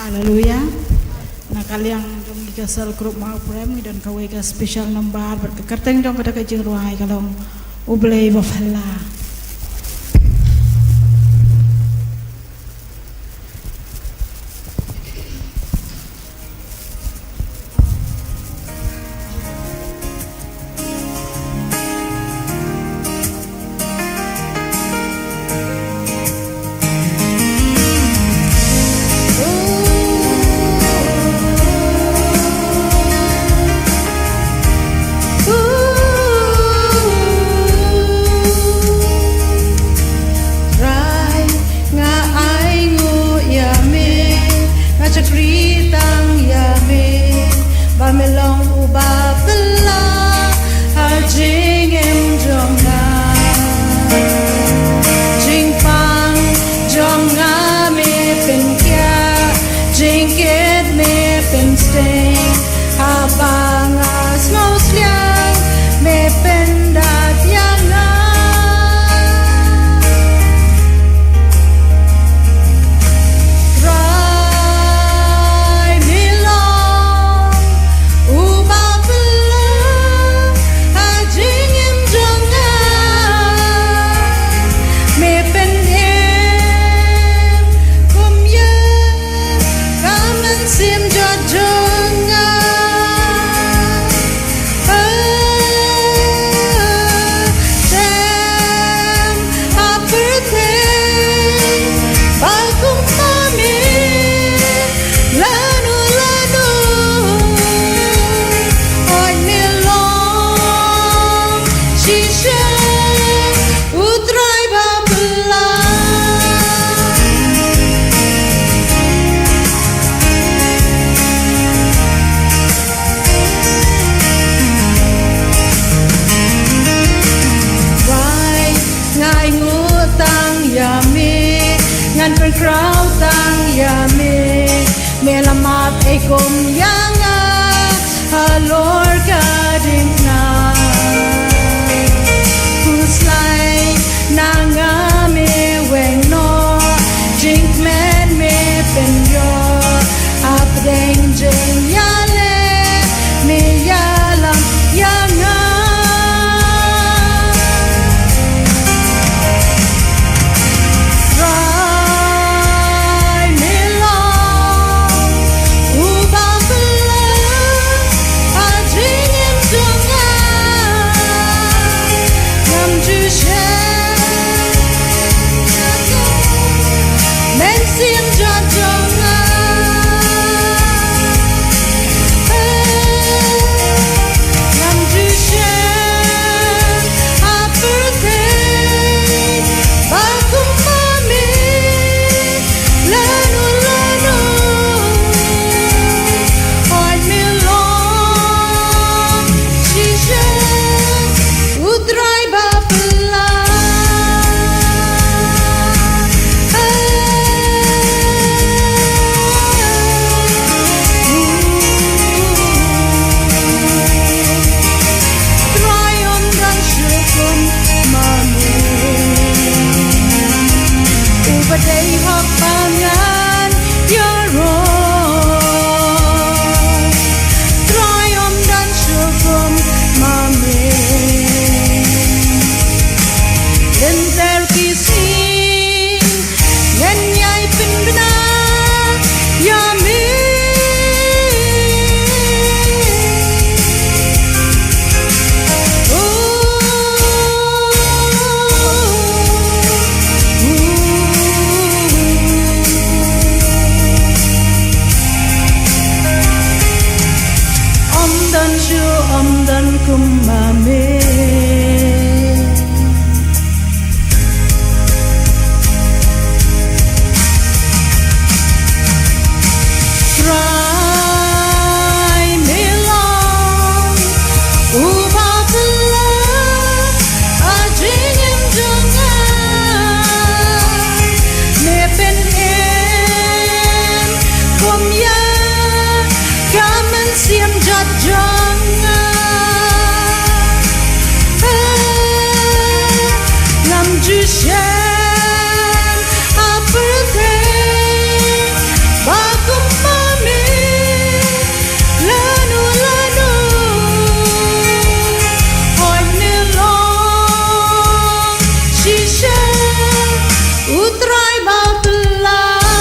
Haleluya. Na ka liang jong ngi ka cell group Mawprem ngi don kawei ka special number bad ka kyrteng jong kata ka jingrwai ka long U Blei ba phylla. Khraw tang ïa me, me la map ei kum ïa nga halor ka diengphna. Khuslai na nga me weng noh, jingkmen me pynïoh, hapdeng jingïaleh me ïalam ïa nga. Trai me long uba pynlong ha jingim jong nga. Ngam ju shem, mynsiem jot jong nga. Ngam ju shem ha pyrthei ba kum ma me. Lano lano, hooid me long shisha u Trai ba pynlong. Trai ym don shuh kum ma me. Uba dei hok ba ngan ïaroh. Trai ym don shuh kum ma me. Lynter ki sngi ngan ïai pynbna ïa me. Ym don shuh, ym don kum ma me. Trai me long uba pynlong ha jingim jong nga. Me pynim kum ïa ka mynsiem jot jong nga. Ngam ju shem ha pyrthei ba kum ma me. Lano lano, hooid me long shisha u Trai ba pynlong.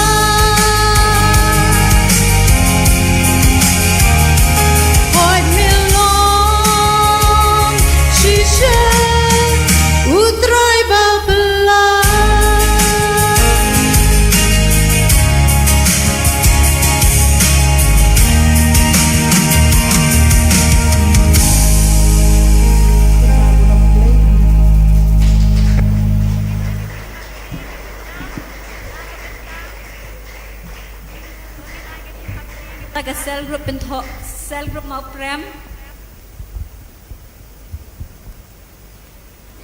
Hooid me long shisha u Trai ba pynlong. Ka cell group Pynthor, cell group Mawprem.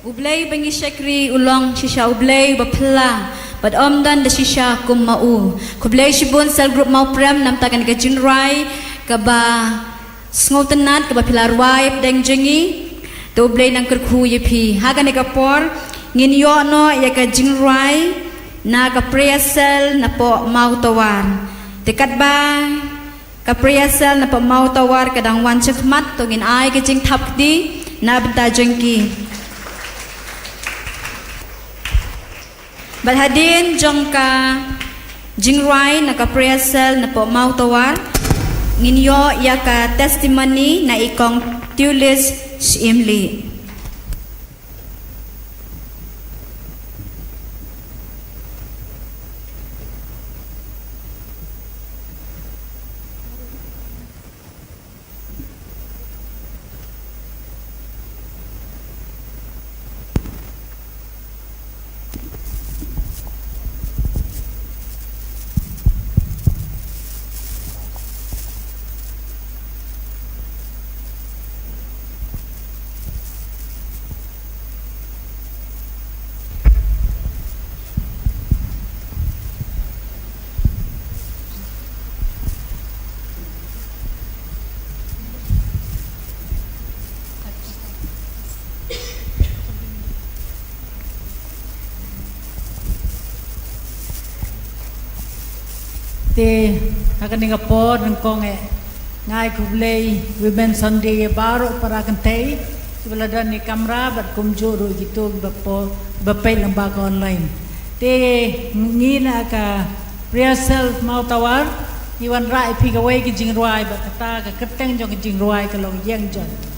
U Blei ba ngi shakri u long shisha u Blei ba phylla, bad ym don da shisha kum ma u. Khublei shibun cell group Mawprem namar kane ka jingrwai kaba sngewtynnat kaba phi la rwai hapdeng jong ngi. Te u Blei un kyrkhu ïa phi. Ha kane ka por ngin ïoh noh ïa ka jingrwai na ka prayer cell napoh Mawtawar. Te katba ka prayer cell napoh Mawtawar ka dang wan shakhmat, to ngin ai ka jingthap kti na bynta jong ki. Bad hadien jong ka jingrwai na ka prayer cell napoh Mawtawar, ngin ïoh ïa ka testimony na i Kong Tiulis Shyiemlieh. Eh, ha kane ka por nyngkong eh, nga ai khublei Women Sunday ïa baroh para kynthei kiba la don ha kamra bad kumjuh ruh kito kiba peit lyngba ka online. Te ngi na ka Prayer Cell Mawtawar ngi wanrah ïa phi kawei ka jingrwai bad kata ka kyrteng jong ka jingrwai ka long Ïeng Joit.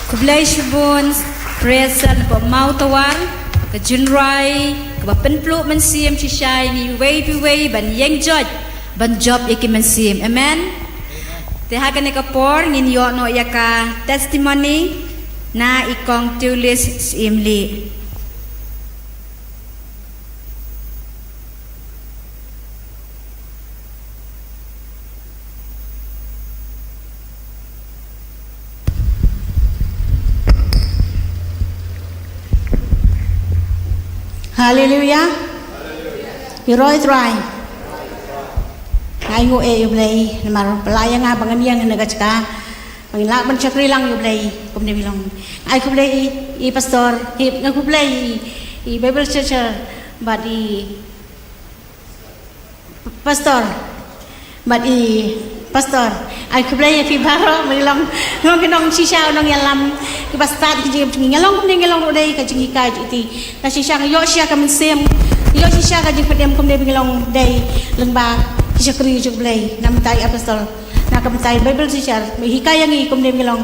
Khublei shibun, Praise Cell na Mawtawar, ka jingrwai kaba pynpluh mynsiem shisha ïa ngi iwei pa iwei ban ïeng joit, ban jop ïa ki mynsiem. Amen. Te ha kane ka por ngin ïoh noh ïa ka testimony na i Kong Tiulis Syiemlieh. Haleluia. Ïaroh Trai. Nga ainguh ïa U Blei namar ba la ïa nga ba ngan ïeng ha kane ka jaka. Ngi lah ban shakri lang ïa U Blei kumne ngi long. Ai khublei i, i pastor, i, nga khublei i, i Bible teacher, bad i pastor, bad i pastor. Ai khublei ïa phi baroh, ngi long, long ki nong shisha, nong ïalam, ki ba stad ki jingim jong ngi, ngi long kumne ngi long ruh dei ka jinghikai jong i. Ka shisha ngi ïoh shisha ka mynsiem, ngi ïoh shisha ka jingpynim kumne ngi long dei lyngba ki shakri jong U Blei. Na mynta i apostol, na ka mynta i Bible teacher, me hikai ïa ngi kumne ngi long.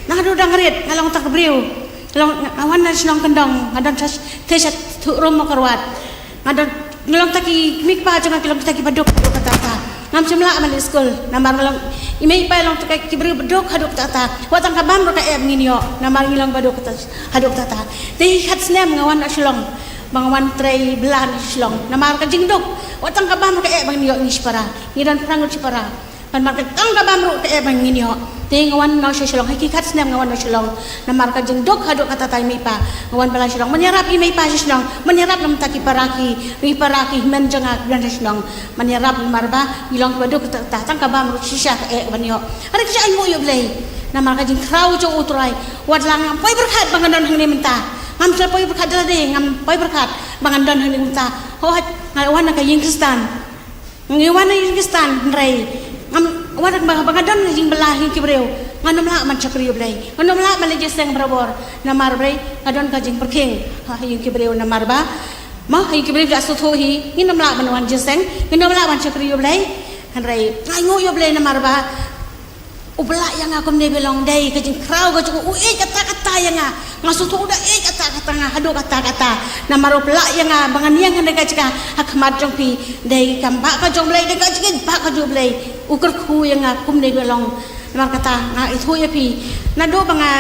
Naduh dang rit nga long tang ka briew. Nga long, nga wan na shnong kyndong, nga don sha, te sha thuh rum mo kyrwat. Nga don, nga long tang ki mei kpa jong nga ki long tang ki baduk haduh katta katta. Ngam shym lah ban leit skul namar nga long, i mei i pa i long tang ki briew baduk haduh katta katta. Wat tang ka bam ruh ka eh ba ngin ïoh namar ngi long baduk katta, haduh katta katta. Te hi khat snem nga wan na Shillong, ba nga wan trei bylla na Shillong namar ka jingduk. Wat tang ka bam ruh ka eh ba ngin ïoh ngi shipara, ngi don phra ngut shipara. Namar ka tang ka bam ruh ka eh ba ngin ïoh. Te nga wan na sha Shillong, ha ki khat snem nga wan na Shillong. Namar ka jingduk haduh katta katta i mei i pa. Nga wan bylla Shillong. Man ïarap i mei i pa sha shnong, man ïarap namar ki para ki, ki para ki hynmen jong nga ki don sha shnong. Man ïarap namar ba ngi long ki baduk katta katta, tang ka bam ruh shisha ka eh ban ïoh. Hynrei ka shu ainguh ïa U Blei namar ka jingkhraw jong U Trai. Wat la ngam poi pyrkhat ba ngan don hangne mynta. Ngam shu poi pyrkhat da lade, ngam poi pyrkhat ba ngan don hangne mynta. Hooid, nga wan na ka ïing Khristan. Ngi wan na ïing Khristan, hynrei ngam, wat ba, ba nga don jingbylla ha ïing ki briew. Ngan ym lah ban shakri ïa U Blei, ngan ym lah ban leit jingïaseng barabor. Namar U Blei, nga don ka jingpyrkhing ha ïing ki briew namar ba, ma ha ïing ki briew la sngewthuh hi, ngin ym lah ban wan jingïaseng, ngin ym lah ban shakri ïa U Blei. Hynrei nga ainguh ïa U Blei namar ba u ba lah ïa nga kumne ba long dei ka jingkhraw ka jong u, u ïeit katta katta ïa nga. Nga sngewthuh u da ïeit katta katta ïa nga, haduh katta katta. Namar u ba lah ïa nga ba ngan ïeng hangne ka jaka ha khmat jong phi, dei kam ba ka jong U Blei, dei ka jingïeit ba ka jong U Blei. U kyrkhu ïa nga kumne ba long. Namar kata nga ithuh ïa phi. Naduh ba nga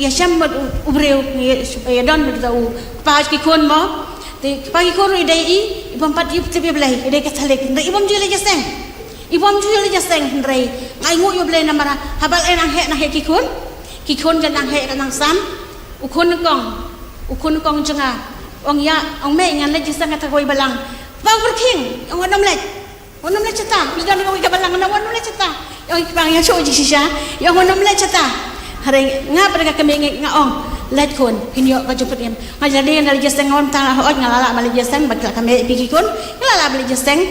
ïashem bad u, u briew, nga ïa, ïa don bad u kpa ki khun mo. Te kpa ki khun ruh i dei i, i bym pat ïoh tip ïa U Blei, i dei Katholik, hynrei i bym ju leit jingïaseng. I bym ju leit jingïaseng hynrei nga ainguh ïa U Blei namar haba la nang heh, nang heh ki khun. Ki khun ka nang heh ka nang sam. U khun nyngkong, u khun nyngkong jong nga. Ong ïa, ong mei ngan leit jingïaseng ha kawei ka balang. Ba u pyrkhing, ong wat nym leit. Wat nym leit shata. Leit da kawei ka balang, ong wat nym leit shata. Ong i kpa nga ïa shu jingshisha. Ong wat nym leit shata. Hynrei nga pat ka kmie nga ong leit khun, phin ïoh ka jingpynim. Nga la dei ngan leit jingïaseng, nga ong tang hooid nga la lah ban leit jingïaseng bad la kmie phi ki khun. Nga la lah ban leit jingïaseng.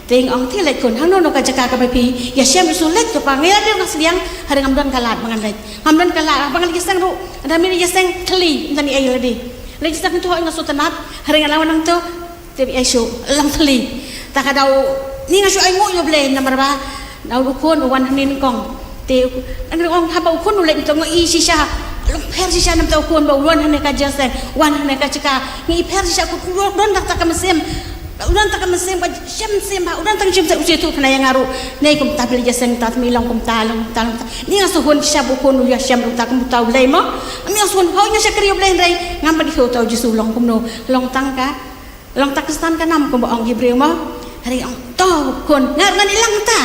Te nga ong te leit khun, hangno hangno ka jaka kaba phi ïashem, shu leit to pa, nga ïa leit nga sliang, hynrei ngam don ka lad ba ngan leit. Ngam don ka lad ba ngan leit jingïaseng ruh, haba leit jingïaseng thylli, ym don ei ei lade. Leit jingïaseng to nga sngewtynnat, hynrei nga la wan nangto, te ba ïa shu long thylli. Ta ka daw ni nga shu ainguh ïa U Blei namar ba, daw u khun u wan hangne nyngkong. Te, ngan ong haba u khun u leit nangto nga i shisha, long pher shisha namar u khun ba u wan hangne ka jingïaseng, wan hangne ka jaka, nga i pher shisha, u khun u don tang ka mynsiem. U don tang ka mynsiem ba shem mynsiem ba, u don tang shem mynsiem, u shu ïathuh tang ïa nga ruh. Nei kumta phi leit jingïaseng ta, tang i long kumta, long kumta, long kumta. Ni nga shu hun shisha ba u khun u ïashem ruh ta kumta U Blei mo. Ni nga shu hun hooid nga shakri ïa U Blei hynrei ngam pat ïathuh ta u Jisu long kumno, long tang ka, long tang Khristan ka nam kumba ong ki briew mo. Hynrei ong to khun, nga ruh ngan ïalang ta.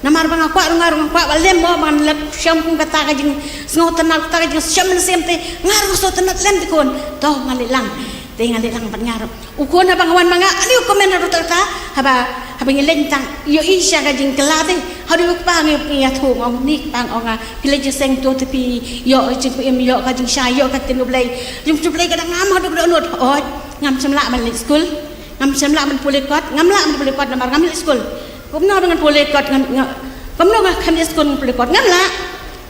Namar ba nga kwah ruh, nga ruh nga kwah ba lem mo, ba ngan leit shem kum kata ka jingsngewtynnat, kata ka jingshem mynsiem te, nga ruh nga sngewtynnat lem te khun. To ngan leit lang. Te ngan leit lang bad nga ruh. U khun haba nga wan ma nga, ani u kmen haduh katta katta, haba, haba ngi leit tang, ïohi sha ka jingkylla te, haduh u kpa ngi, ngi ïathuh, nga ong ni kpa, nga ong nga, phi leit jingïaseng to te phi ïoh jingpynim, ïoh ka jingshai, ïoh ka ktien U Blei. Jong U Blei ka dang ngam haduh ka dohnud, hooid, ngam shym lah ban leit skul. Ngam shym lah ban pule kot, ngam lah ban pule kot namar ngam leit skul. Kumno ba ngan pule kot, ngam, nga, kumno nga khlem leit skul ngan pule kot, ngam lah.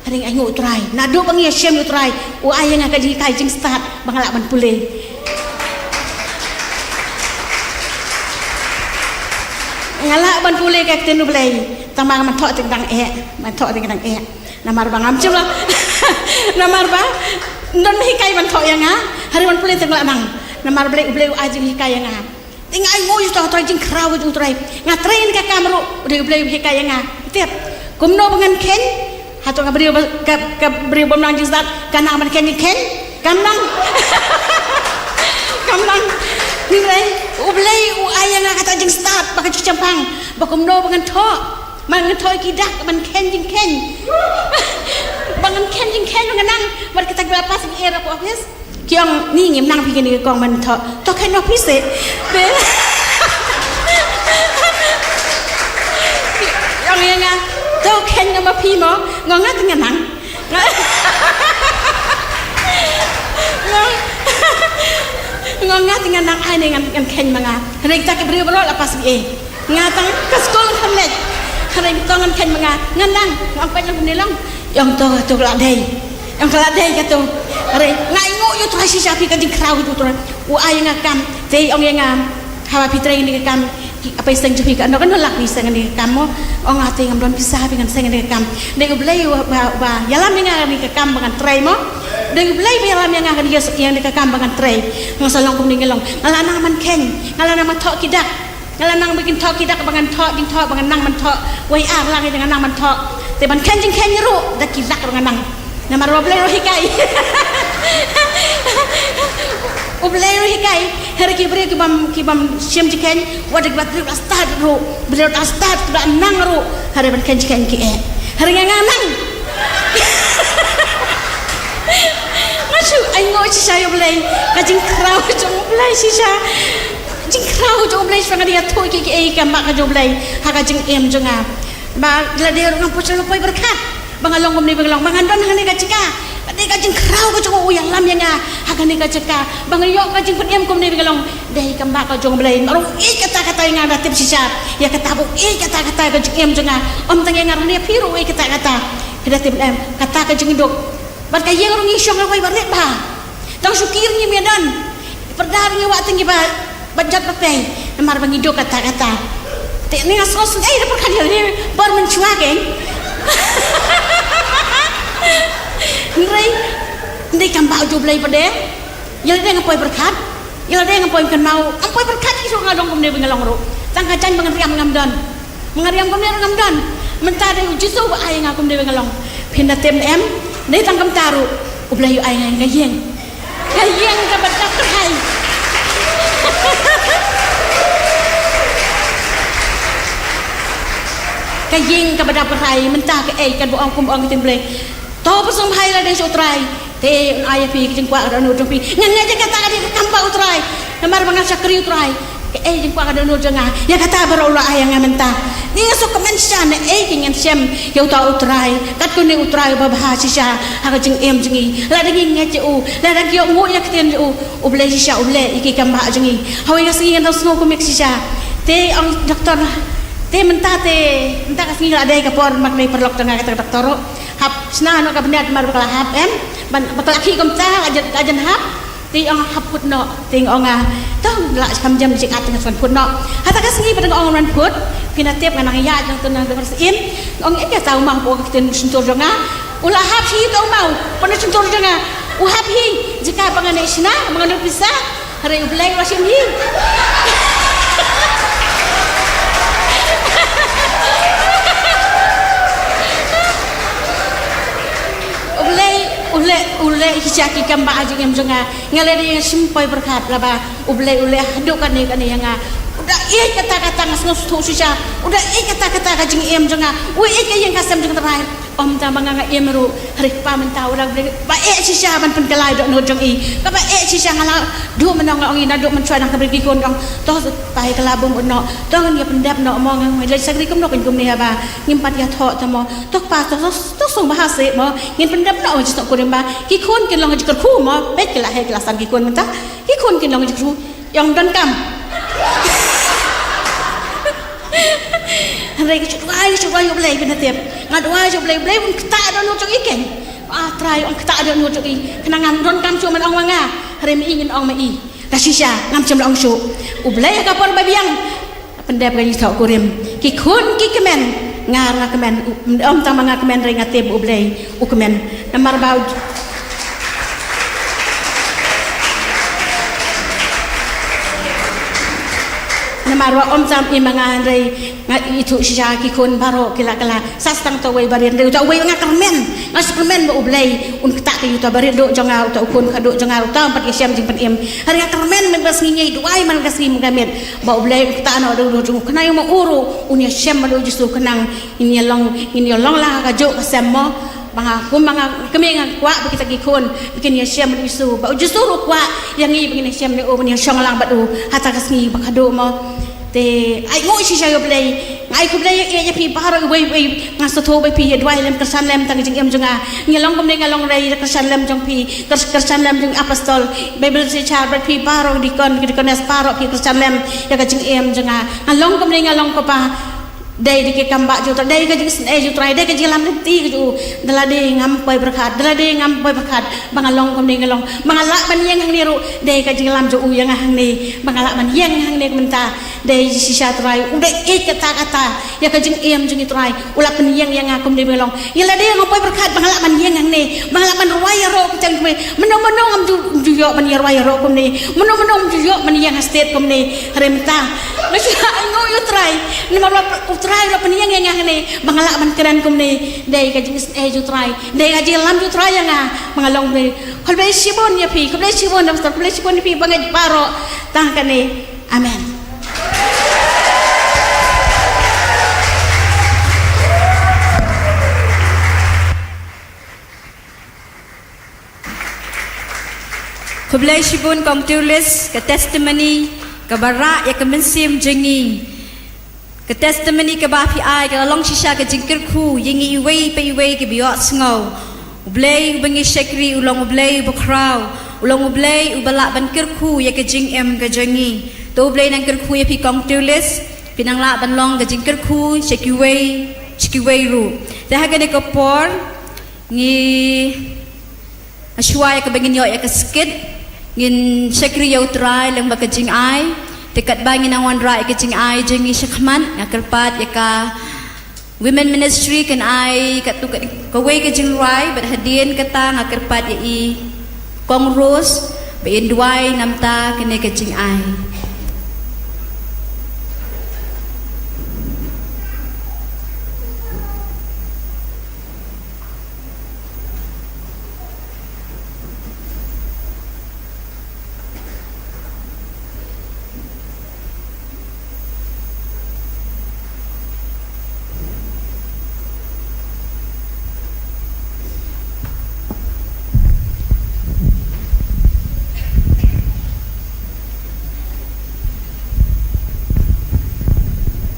Hynrei nga ainguh U Trai, naduh ba nga ïashem ïa U Trai, u ai ïa nga ka jinghikai jingstad ba nga lah ban pule. Nga lah ban pule ka ktien U Blei, tang ba nga ban thoh te ka dang eh, ban thoh te ka dang eh. Namar ba ngam shym lah. Namar ba ym don ba hikai ban thoh ïa nga, hynrei ban pule te nga lah nang. Namar U Blei, U Blei u ai jinghikai ïa nga. Te nga ainguh ïa uta, uta jingkhraw U Trai. Nga trei ïa ka kam ruh, U Blei, U Blei u hikai ïa nga. Tip. Kumno ba ngan kheiñ, hato ka briew ba, ka, ka briew bym nang jingstad ka nang ban kheiñ jingkheiñ? Kam nang. Kam nang. Hynrei U Blei u ai ïa nga kata jingstad ba ka jingshemphang ba kumno ba ngan thoh. Ba ngan thoh ïa ki dak ban kheiñ jingkheiñ. Ba ngan kheiñ jingkheiñ ba ngan nang bad kita kiba la pass ngi ïa ka office. Ki ong ni ngim nang phi kine ki kong ban thoh. To kheiñ noh phi seh. Ki ong ïa nga to kheiñ noh ma phi mo. Nga ong nga te ngan nang. Nga nga nga te nga nang ai ne ngan ngan kheiñ ma nga. Hynrei kita ki briew baroh la pass B A. Nga tang ka skul ngan leit. Hynrei to ngan kheiñ ma nga. Ngan nang nga ong peit lang kumne long. Ong to to la dei. Ong to la dei ka to. Hynrei nga ainguh ïa u Trai shisha phi ka jingkhraw ka jong u Trai. U ai nga kam. Te ong ïa nga. Haba phi trei kane ka kam, ki, phi seng jong phi ka, no, ka, no, lak phi seng kane ka kam mo. Ong nga te ngam don pisa phi ngan seng kane ka kam. Dei U Blei uba, uba, uba ïalam ïa nga kane ka kam ba ngan trei mo. Dei U Blei uba ïalam ïa nga kane ka, ïa kane ka kam ba ngan trei. Nga sa long kumne nga long. Nga la nang ban kheiñ, nga la nang ban thoh ki dak. Nga la nang ban thoh ki dak ba ngan thoh, jingthoh ba ngan nang ban thoh. Wei ar lang ïa nga nang ban thoh. Te ban kheiñ jingkheiñ ruh da ki dak ruh nga nang. Namar U Blei ruh hikai. U Blei ruh hikai. Hynrei ki briew ki bym, ki bym shim jingkheiñ, wat ki ba trip la stad ruh. Briew la stad, la nang ruh. Hynrei ban kheiñ jingkheiñ ki eh. Hynrei nga nang. Nga shu ainguh shisha ïa U Blei. Ka jingkhraw jong U Blei shisha. Jingkhraw jong U Blei shisha nga dei ïathuh ki, ki ei ki kam ba ka jong U Blei. Ha ka jingim jong nga. Ba la dei ruh ngam poi sha, ngam poi pyrkhat. Ba nga long kumne ba nga long, ba ngan don hangne ka jaka. Ka dei ka jingkhraw ka jong u, u ïalam ïa nga ha kane ka jaka. Ba nga ïoh ka jingpynim kumne ba nga long. Dei kam ba ka jong U Blei. Ruh ïeit katta katta ïa nga, da tip shisha. Ïa kata ba u ïeit katta katta ka jingim jong nga. Ym tang ïa nga ruh, ïa phi ruh u ïeit katta katta. Phi da tip em, kata ka jingduk. Bad ka ïing ruh ngi shong ruh wei ba rit bha. Tang shuki ruh ngim ïadon. Pyrda ruh ngi wad tang kiba, ba jot ba pei. Namar ba ngi duk katta katta. Te ni nga sngew sngew da pyrkhat ïa lade bor mynshuwa kein. Hynrei, hynrei kam ba u jong U Blei pat de. Ïa lade ngam poi pyrkhat. Ïa lade ngam poi kynmaw. Ngam poi pyrkhat ki shu nga long kumne ba nga long ruh. Tang ka jaiñ ba ngan riam ngam don. Ba ngan riam kumne ruh ngam don. Mynta dei U Jisu ba ai ïa nga kumne ba nga long. Phin da tip em. Dei tang kumta ruh. U Blei u ai ïa nga ka ïing. Ka ïing kaba dap kyrhai. Ka ïing kaba dap kyrhai, mynta kaei kaba ong kum ong ka ktien Blei. To pynsngewbha ïa lade sha U Trai. Te un ai ïa phi ka jingkwah ka dohnud jong phi. Nga ngeit ïa kata ka dei ka kam ba U Trai. Namar ba nga shakri U Trai. Kaei jingkwah ka dohnud jong nga. Ïa kata baroh u la ai ïa nga mynta. Ngi nga sngewkmen shisha naei kein ngan shem ïa uta U Trai. Katkum une U Trai uba bha shisha ha ka jingim jong ngi. Lada ngi ngeit ïa u, lada ngi ïohnguh ïa ka ktien jong u, U Blei shisha u leh ïa ki kam ba jong ngi. Hawei ka sngi ngan dang sngew kumne shisha. Te ong doktor, te mynta te, mynta ka sngi la dei ka por, mak dei paralok jong nga kata ka doktor ruh. Hap shna noh ka bniat namar ba ka la hap em. Ban, ba ka la khih kumta, ka jan, ka jan hap. Te ong hap kut noh, te ong nga. Tang la kham jam shi at nga shu wan kut noh. Hata ka sngi ba dang ong wan kut. Phin da tip nga nang ïaid nangta na dwar sien. Ong ïa kata u ma hapoh ka ktien shyntur jong nga. U la hap hi uta u ma. Hapoh na shyntur jong nga. U hap hi. Jaka ba ngan ïa shna, ba ngan ïoh pisa. Hynrei U Blei u la shim hi. U Blei, U Blei, U Blei shisha ki kam ba jingim jong nga. Nga la dei shim poi pyrkhat la ba U Blei u leh haduh kane kane ïa nga. U da ïeit katta katta nga sngewthuh shisha. U da ïeit katta katta ka jingim jong nga. U ïeit ka ïing ka sem jong U Trai. Ym tang ba nga nga im ruh, hynrei kpa mynta u la ba eh shisha ban pynkylla ïa dohnud jong i. Kaba eh shisha nga la duh mynno nga ong i naduh mynshuwa nang ka bri ki khun ong to pa ïa ka la bym ut noh. To ngan ïa pyndep noh mo nga leit shakri kumno kumne haba ngim pat ïathoh te mo. To kpa to to sngewbha seh mo. Ngin pyndep noh jingkurim ba ki khun kin long jingkyrkhu mo. Peit ki la heh ki la san ki khun mynta. Ki khun kin long jingkyrkhu. Ïa ong donkam. Hynrei nga shu duwai, nga shu duwai ïa U Blei phin da tip. Nga duwai ïa U Blei, U Blei un ktah dohnud jong i kein. Ah Trai un ktah dohnud jong i. Khnang ngam donkam shuh men ong ma nga. Hynrei ma i ngin ong ma i. Ka shisha ngam shym la ong shuh. U Blei ha ka por ba biang. Pyndep ka jingthoh kurim. Ki khun ki kmen. Nga ruh nga kmen. Ym tang ma nga kmen hynrei nga tip U Blei u kmen. Namar ba u Namar ba ym tang i ma nga hynrei nga ithuh shisha ki khun baroh ki la kylla. Sa tang uta uwei ba rit hynrei uta uwei nga kyrmen. Nga shu kyrmen ba U Blei un ktah ïa uta uba rit duh jong nga, uta u khun khadduh jong nga, uta um pat ïashem jingpynim. Hynrei nga kyrmen mynba sngi ngi duwai man ka sngi man ka miet ba U Blei un ktah noh dohnud jong u khnang ïa ma u ruh un ïashem bad U Jisu khnang ngin ïa long, ngin ïa long lang ha kajuh ka sem mo. Ba nga kum ba nga kmie nga kwah ba kita ki khun ba kin ïashem bad U Jisu, ba U Jisu ruh u kwah ïa ngi ba ngin ïashem bad u, ba ngin ïashong lang bad u ha kata ka sngi ba khadduh mo. Te ai nguh shisha ïa U Blei. Ai khublei ïa, ïa phi baroh, wei wei nga sngewthuh ba phi ïa duwai lem, kyrshan lem tang ka jingim jong nga. Nga long kumne, nga long rei kyrshan lem jong phi, kyr-, kyrshan lem jong apostol, Bible teacher, ba phi baroh deacon, deaconess baroh phi kyrshan lem ïa ka jingim jong nga. Nga long kumne, nga long kpa. Dei da ki kam ba jong U Trai, dei ka jingisynei jong U Trai, dei ka jinglam lynti ka jong u. Da lade ngam poi pyrkhat, da lade ngam poi pyrkhat ba nga long kumne, nga long, ba nga lah ban ïeng hangne ruh, dei ka jinglam jong u ïa nga hangne ba nga lah ban ïeng hangne. Kumta dei shisha Trai u dei ïeit katta katta ïa ka jingim jong ngi Trai. U lah ban ïeng ïa nga kumne ba nga long. Ïa lade ngam poi pyrkhat ba nga lah ban ïeng hangne, ba nga lah ban rwai ïaroh kumta kumne. Mano mano ngam ju, ju ïoh ban ïa rwai ïaroh kumne. Mano mano ngam ju ïoh ban ïeng ha state kumne. Hynrei mynta nga shu ainguh ïa U Trai. Namar ba U Trai u la pynïeng ïa nga hangne ba nga lah ban kren kumne. Dei ka jingisynei jong U Trai, dei ka jinglam jong U Trai ïa nga ba nga long kumne. Khublei shibun ïa phi, khublei shibun ïa pastor, khublei shibun ïa phi bangeit baroh tang kane. Amen. Khublei shibun Kong Tiulis, ka testimony kaba rah ïa ka mynsiem jong ngi. Ka testimony kaba phi ai ka la long shisha ka jingkyrkhu ïa ngi iwei pa iwei kiba ïohsngew. U Blei uba ngi shakri u long U Blei uba khraw, u long U Blei uba lah ban kyrkhu ïa ka jingim ka jong ngi. To U Blei nang kyrkhu ïa phi Kong Tiulis, phi nang lah ban long ka jingkyrkhu sha kiwei sha kiwei ruh. Te ha kane ka por ngi, shuwa ïa kaba ngin ïoh ïa ka skit, ngin shakri ïa U Trai lyngba ka jingai. Te katba ngin nang wanrah ïa ka jingai jong ngi shakhmat, nga kyrpad ïa ka Women Ministry kan ai katto ka, kawei ka jingrwai, bad hadien kata nga kyrpad ïa i Kong Rose ba in duwai namar kane ka jingai.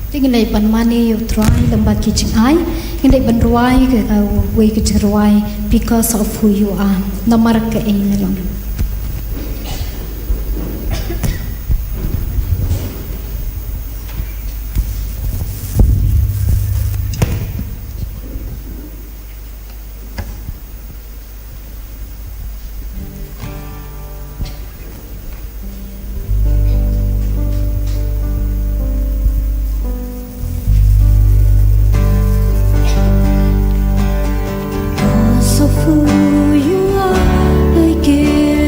Te ngin leit ban mane ïa U Trai lyngba ki jingai, ngin leit ban rwai ka, kawei ka jingrwai, Because of Who You Are. Namar kaei me long. Because of who you are, I give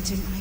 Jing ai.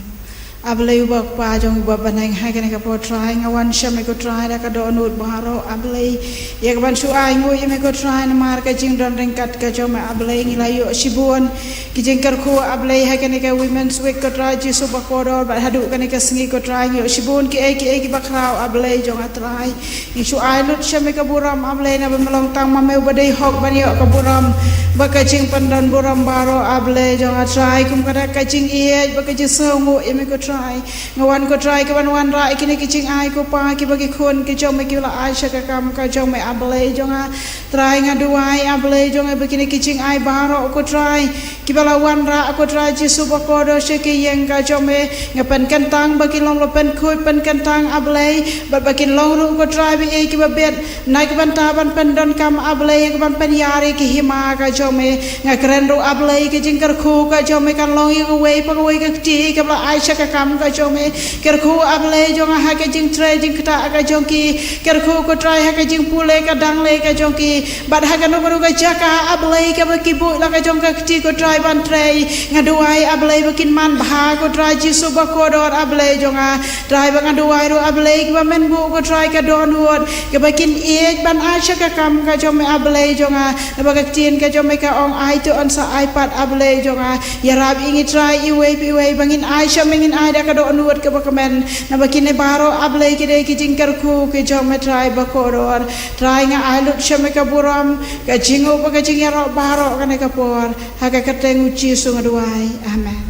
A Blei uba Kpa jong uba bneng, ha kane ka por Trai nga wan sha me ko Trai da ka dohnud baroh A Blei. Ïa kaban shu ai nguh ïa me ko Trai namar ka jingdon ryngkat ka jong me A Blei, ngi la ïoh shibun ki jingkyrkhu A Blei ha kane ka Women's Week ko Trai Jisu bakordor, bad haduh kane ka sngi ko Trai ngi ïoh shibun kiei kiei kiba khraw A Blei jong nga Trai. Ngi shu ai lut sha me ka burom A Blei naba me long tang ma me uba dei hok ban ïoh ka burom bad ka jingpyndon burom baroh A Blei jong nga Trai, kum ka dak ka jingïeit bad ka jingsngewnguh ïa me ko Trai. Nga wan ko Trai kaban wanrah ïa kine ki jingai ko Pa kiba ki khun ki jong me ki la ai sha ka kam ka jong me A Blei jong nga. Trai nga duwai A Blei jong nga ba kine ki jingai baroh ko Trai kiba la wanrah ko Trai Jisu bakordor sha ki ïing ka jong me, nga pynkyntang ba kin long la pynkhuid pynkyntang A Blei, bad ba kin long ruh ko Trai ba ei kiba bit na ka bynta ban pyndonkam A Blei ïa kaban pynïar ïa ki hima ka jong me. Nga kren ruh A Blei ka jingkyrkhu ka jong me kan long ïa kawei pa kawei ka kti kaba la ai sha ka kam ka jong me. Kyrkhu A Blei jong nga ha ka jingtrei jingktah ka jong ki. Kyrkhu ko Trai ha ka jingpule ka dangle ka jong ki. Bad ha kano kano ka jaka A Blei kaba ki buh la ka jong ka kti ko Trai ban trei, nga duwai A Blei ba kin man bha ko Trai Jisu bakordor A Blei jong nga. Trai ba nga duwai ruh A Blei kiba men buh ko Trai ka dohnud kaba kin ïeit ban ai sha ka kam ka jong me A Blei jong nga. Naba ka ktien ka jong me ka ong ai to yn sa ai pat A Blei jong nga. Ïarap ïa ngi Trai iwei pa iwei ba ngin ai sha me ngin ai da ka dohnud kaba kmen. Naba kine baroh A Blei ki dei ki jingkyrkhu ki jong me Trai bakordor. Trai nga ai lut sha me ka burom, ka jingup bad ka jingïaroh baroh kane ka por. Ha ka kyrteng u Jisu nga duwai. Amen.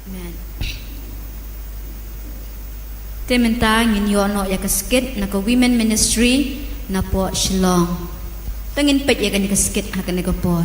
Amen. Te mynta ngin ïoh noh ïa ka skit na ka Women Ministry na poh Shillong. Te ngin peit ïa kane ka skit ha kane ka por.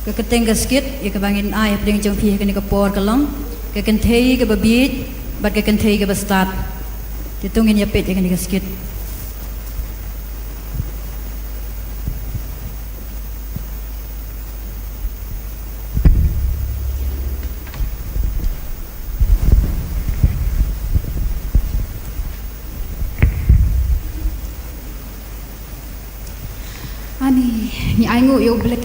Ka kyrteng ka skit ïa kaba ngin ai hapdeng jong phi ha kane ka por ka long ka kynthei kaba bieit bad ka kynthei kaba stad. Te to ngin ïa peit ïa kane ka skit. Ani, ngi ainguh ïa U Blei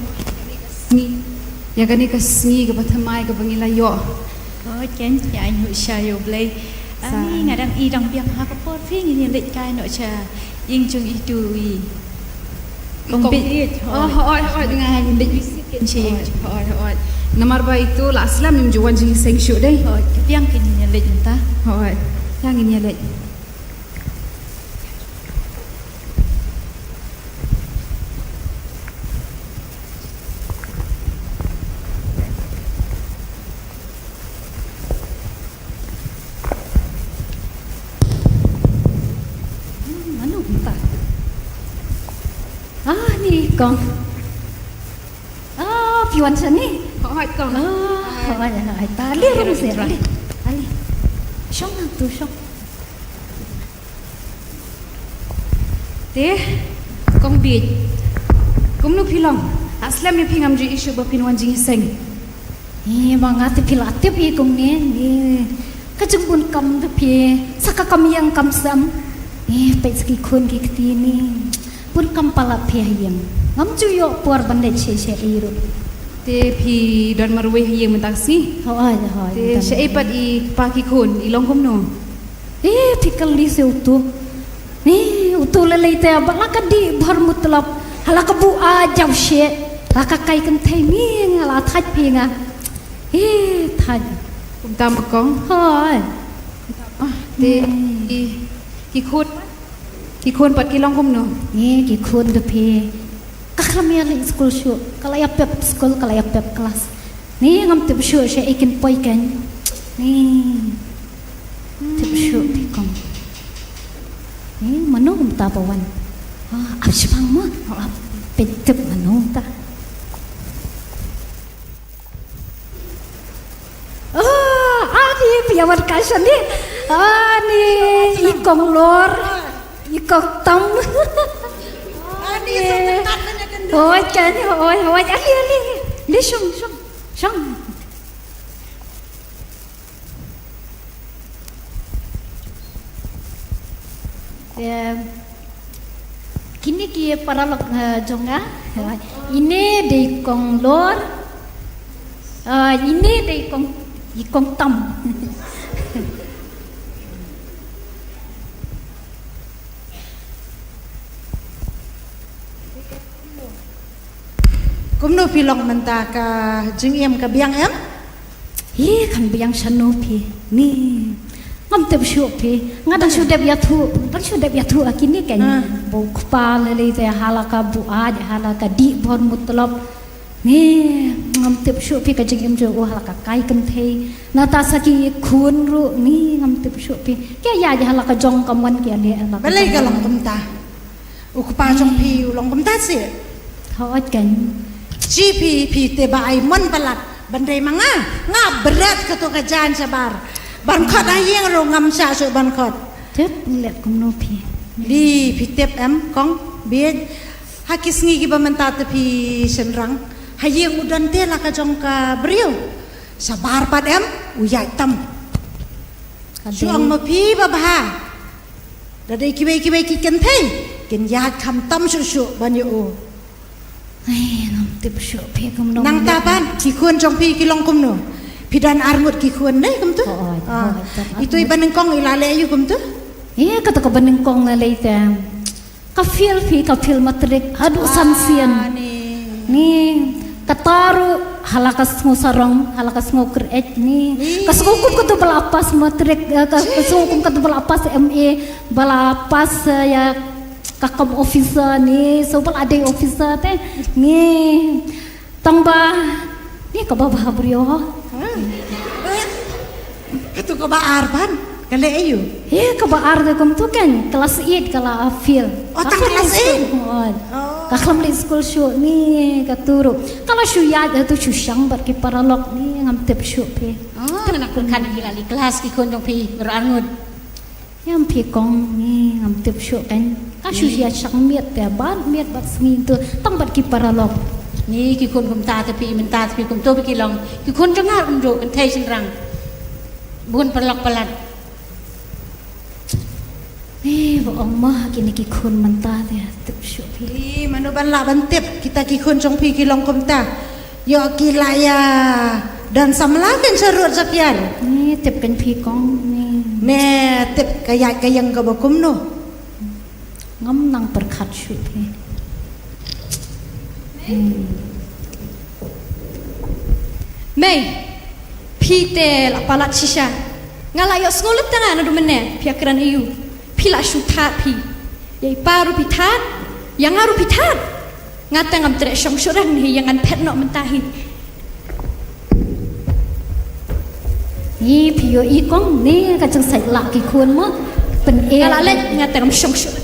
ïa kane ka sngi kaba thymmai kaba ngi la ïoh. Hooid, ngi ainguh sha ïa U Blei. Ani, nga dang i dang biang ha ka por phi, ngin ïa leit kai noh sha ïing jong itu i kong bieit. Oh, hooid, hooid, nga leit. Hooid, hooid. Namar ba itu la slem, ngim ju wan jingïaseng shuh dei. Hooid, biang, ngin ïa leit mynta. Hooid. Ïa, ngin ïa leit. Hmm, mano mynta? Ah, ni kong. Ah, phi wan shane? Hooid kong. Ah, hooid, hooid. Ta, ale rung seh, ale. Ale. Shong hangtu, shong. Te, kong bieit. Kumno phi long? La slem ïa phi, ngam ju i shuh ba phin wan jingïaseng. Eh, ma nga te phi la tip ïa kong ne, eh, ka jingbun kam te phi, sa ka kam ïing kam sem. Eh, peit sa ki khun ki kti ne. Bun kam palat phi ha ïing. Ngam ju ïoh por ban leit shisha ei ruh. Te phi don marwei ha ïing mynta ka sngi? Hooid, hooid. Te shaei pat i kpa ki khun, i long kumno? Eh, phi kylli seh utu. Ni, utu lei lei te ba la ka dih bhor mutlop. Ha la ka buaid jaw sheh. La ka kai kynthei, ni nga la thait phi nga. Eh, thait. Kumta ma kong? Hooid. Ah, te i, ki khun, ki khun pat ki long kumno? Ni, ki khun te phi. Ka khlem ïa leit skul shuh. Ka la ïa pep skul, ka la ïa pep klas. Ni ngam tip shuh shaei kin poi kein. Ni tip shuh phi kong. Ni mano mynta ba wan? Ah, ap shipang mo. Ap peit tip mano mynta. Ah, ani phi ïa wan kai shane. Ani i kong Lor, i kong Tam. Ani. Hooid kein, hooid, hooid. Ani, ani. Ni shong, shong, shong. Em, kine ki paralok, eh, jong nga. Ine dei kong Lor. Eh, ine dei kong, i kong Tam. Kumno phi long mynta, ka jingim ka biang em? Hi, kan biang shano phi. Ni ngam tip shuh phi. Nga dang shu dep ïathuh, dang shu dep ïathuh ha kine kein. Ah. Ba u kpa lei lei te ha la ka buaid, ha la ka dih bhor mutlop. Ni ngam tip shuh phi, ka jingim jong u ha la ka kai kynthei. Nangta sa ki khun ruh, ni ngam tip shuh phi. Ki ïaid ha la ka jong ka mon, ki ïaleh ha la ka jong ka mon. Balei ka long kumta? U kpa jong phi u long kumta seh. Hooid kein. Shi phi, phi te ba ai mon palat ban dei ma nga. Nga bret kato ka jaiñ shabar. Ban khot ha ïing ruh ngam shah shuh ban khot. Tip leh kumno phi. Dei phi tip em kong bieit. Ha ki sngi kiba mynta te phi shynrang. Ha ïing u don te la ka jong ka briew. Shabar pat em u ïaid tam. Ka dei. Shu ong ma phi ba bha. Da dei kiwei kiwei ki kynthei kin ïaid kham tam shuh shuh ban ïa u. Ai, ngam tip shuh phi kumno. Nangta pat ki khun jong phi ki long kumno? Phi don ar ngut ki khun ne kumtu? Hooid, ah, hooid. Itu i ba nyngkong i la leh aïu kumtu? Eh, kata ka ba nyngkong la leh te. Ka fail phi, ka fail matric haduh san sien. Ah, ni. Ni, kata ruh ha la ka sngew sarong, ha la ka sngew kyreit ni. Ni. Ka sngew kum katu ba la pass matric, eh, ka, ka sngew kum katu ba la pass M A, ba la pass, eh, ïa ka kam officer ni, so ba la dei officer te. Ni. Tang ba, ni kaba bha briew ho. Katu kaba ar pat. Ka leh aiu? He, kaba ar de kumtu kan, class eight ka la fail. Oh, tang class eight? Oh. Ka khlem leit skul shuh ni, katu ruh. Ka la shu ïaid, eh, tu shu shang bad ki paralok ni, ngam tip shuh phi. Oh, nga pyrkhat ki la leit class ki khun jong phi, baroh arngut. Ïa phi kong ni, ngam tip shuh kan. Ka shu ïaid shang miet te, bad miet bad sngi tu, tang bad ki paralok. Ni ki khun kumta te phi, mynta te phi kumtu phi ki long. Ki khun jong nga kumjuh, kynthei shynrang. Bun paralok palat. Eh, ba ong ma kine ki khun mynta te, tip shuh phi. Eh, mano ban lah ban tip, kita ki khun jong phi ki long kumta. Ïoh ki la ïa don samla kan sharud sapian. Ni tip kan phi kong ni. Me tip ka ïaid ka ïeng kaba kumno. Ngam nang pyrkhat shuh phi. Hmm. Mei, phi te la palat shisha. Nga la ïohsngew lynter nga naduh mynne, phi ïakren aiu. Phi la shu thad phi. Ïa i pa ruh phi thad, ïa nga ruh phi thad. Nga te ngam treh shong shuh re hi, ïa ngan phet noh mynta hi. Ni phi ïohi kong, ni ka jingsait lah ki khun mo. Pyneh. Nga la leit, nga te ngam shong shuh.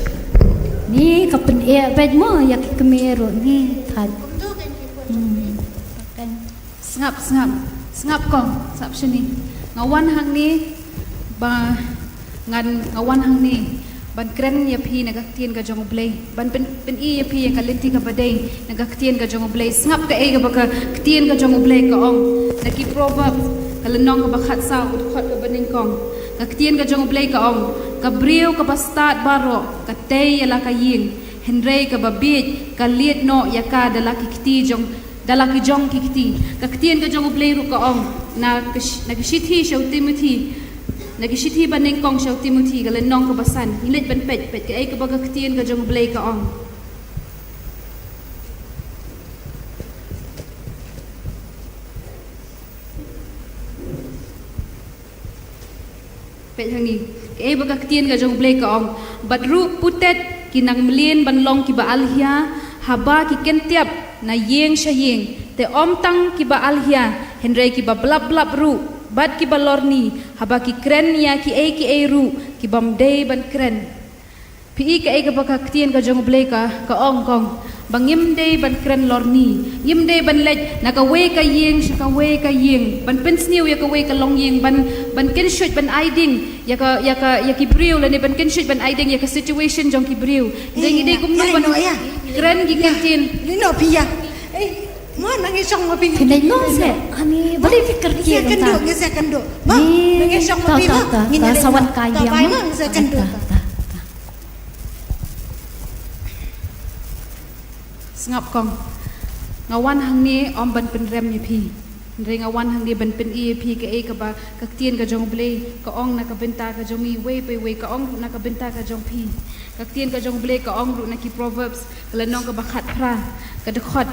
Ni ka pyneh beit mo, ïa ki kmie ruh ni thad. Hmm. Sngap, sngap, sngap kong, sngap shane. Nga wan hangne ba ngan, nga wan hangne ban kren ïa phi na ka ktien ka jong U Blei, ban pyn, pyni ïa phi ïa ka lynti kaba dei na ka ktien ka jong U Blei. Sngap kaei kaba ka ktien ka jong U Blei ka ong na ki Proverbs, ka lynnong kaba khatsaw, ka dkhot kaba nyngkong. Ka ktien ka jong U Blei ka ong, ka briew kaba stad baroh ka tei ïa la ka ïing, hynrei kaba bieit ka lied noh ïa ka da la ki kti jong, da la ki jong ki kti. Ka ktien ka jong U Blei ruh ka ong na ka sh-, na ka shithi sha u Timothi, na ka shithi ba nyngkong sha u Timothi, ka lynnong kaba san. Ngi leit ban peit, peit kaei kaba ka ktien ka jong U Blei ka ong. Peit hangne. Kaei ba ka ktien ka jong U Blei ka ong. Bad ruh putet ki nang mlien ban long kiba alhia, haba ki kyntiap na ïing sha ïing. Te ym tang kiba alhia, hynrei kiba blap blap ruh, bad kiba lorni, haba ki kren ïa kiei kiei ruh, kibym dei ban kren. Phi i kaei kaba ka ktien ka jong U Blei ka, ka ong kong. Ba ngim dei ban kren lorni. Ngim dei ban leit na kawei ka ïing sha kawei ka ïing. Ban pynsniew ïa kawei ka longïing. Ban, ban kynshuid ban ai ding ïa ka, ïa ka, ïa ki briew lane ban kynshuid ban ai ding ïa ka situation jong ki briew. Dei ngi dei kumno ban kren ki ktien. Lino phi ïa. Eh, mo nang ïa shong ma phi. Phi dei nong se. Ani, bali fikir ki. Ngi sa kynduh, ngi sa kynduh. Mo, nang ïa shong ma phi. Ngi sa wan kai biang. Ngi sa kynduh. Sngap kong. Nga wan hangne ym ban pynrem ïa phi. Hynrei nga wan hangne ban pyni ïa phi kaei kaba ka ktien ka jong U Blei ka ong na ka bynta ka jong ngi wei pa wei, ka ong ruh na ka bynta ka jong phi. Ka ktien ka jong U Blei ka ong ruh na ki Proverbs, ka lynnong kaba khatphra, ka dkhot,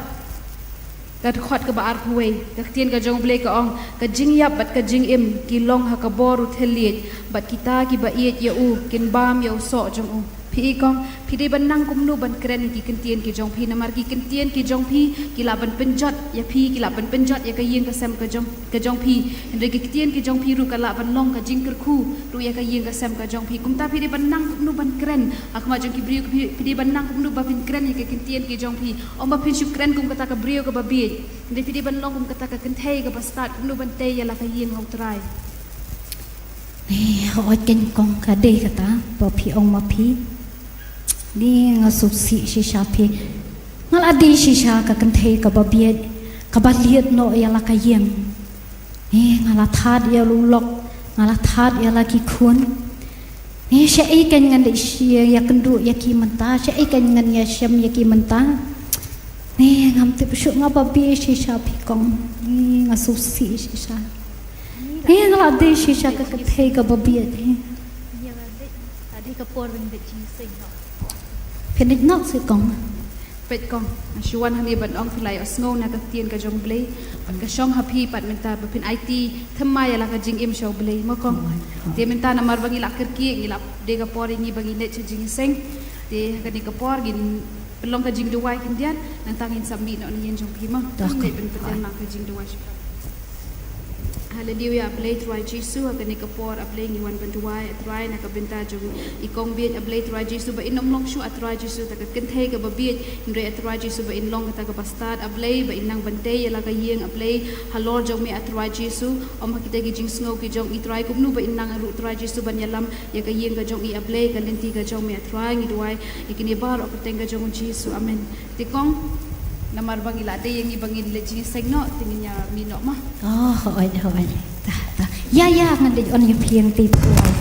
ka dkhot kaba arphew wei. Ka ktien ka jong U Blei ka ong, ka jingïap bad ka jingim ki long ha ka bor u thylliej, bad kita kiba ïeit ïa u kin bam ïa u soh jong u. Phi i kong, phi dei ban nang kumno ban kren ïa ki ktien ki jong phi, namar ki ktien ki jong phi ki lah ban pynjot ïa phi, ki lah ban pynjot ïa ka ïing ka sem ka jong, ka jong phi. Hynrei ki ktien ki jong phi ruh ka lah ban long ka jingkyrkhu ruh ïa ka ïing ka sem ka jong phi. Kumta phi dei ban nang kumno ban kren ha khmat jong ki briew, phi, phi dei ban nang kumno ba phin kren ïa ki ktien ki jong phi. Ym ba phin shu kren kum kata ka briew kaba bieit, hynrei phi dei ban long kum kata ka kynthei kaba stad, kumno ban tei ïa la ka ïing ha U Trai. Ni, hooid kong, ka dei kata ba phi ong ma phi. Ni, nga sngewsih shisha phi. Nga la dei shisha ka kynthei kaba bieit, kaba lied noh ïa la ka ïing. Ni, nga la thad ïa u lok, nga la thad ïa la ki khun. Ni, shaei kan ngan leit ïakynduh ïa ki mynta, shaei kan ngan ïashem ïa ki mynta. Ni, ngam tip shuh, nga babe shisha phi kong. Ni, nga sngewsih shisha. Ni, nga la dei shisha ka kynthei kaba bieit. Ni, nga dei, ka dei ka por ban beit jingseng. Pyndik nok sih kong. Peit kong, nga shu wan hangne ban ong phi la ïohsngew na ka ktien ka jong U Blei. Bad ka shong ha phi pat mynta ba phin aiti thymmai ïa la ka jingim sha U Blei, mo kong. Te mynta namar ba ngi la kyrkieh, ngi la dei ka por ïa ngi ba ngin leit sha jingseng. Te ha kane ka por ngin pynlong ka jingduwai khyndiat, nangta ngin sa mih noh na ïing jong phi, mo. Ngin leit pynlong ka jingduwai sha phi. Haleluia, A Blei Trai Jisu, ha kane ka por, A Blei, ngi wan ban duwai, A Trai, na ka bynta jong i kong bieit, A Blei Trai Jisu, ba in ym long shuh, A Trai Jisu, ta ka kynthei kaba bieit, hynrei A Trai Jisu, ba in long kata kaba stad, A Blei, ba in nang ban tei ïa la ka ïing, A Blei, halor jong me, A Trai Jisu, ym ha kita ki jingsngew ki jong i, Trai, kumno ba in nang ruh, Trai Jisu, ban ïalam ïa ka ïing ka jong i, A Blei, ka lynti ka jong me, A Trai, ngi duwai ïa kine baroh ha ka kyrteng ka jong u Jisu. Amen. Te kong, namar ba ngi la dei ïa ngi ba ngin leit jingïaseng noh, te ngin ïa mih noh ma. Oh, hooid, hooid. Ta, ta. Ïa, ïa, ngan leit on ïa phi hangtei, Trai.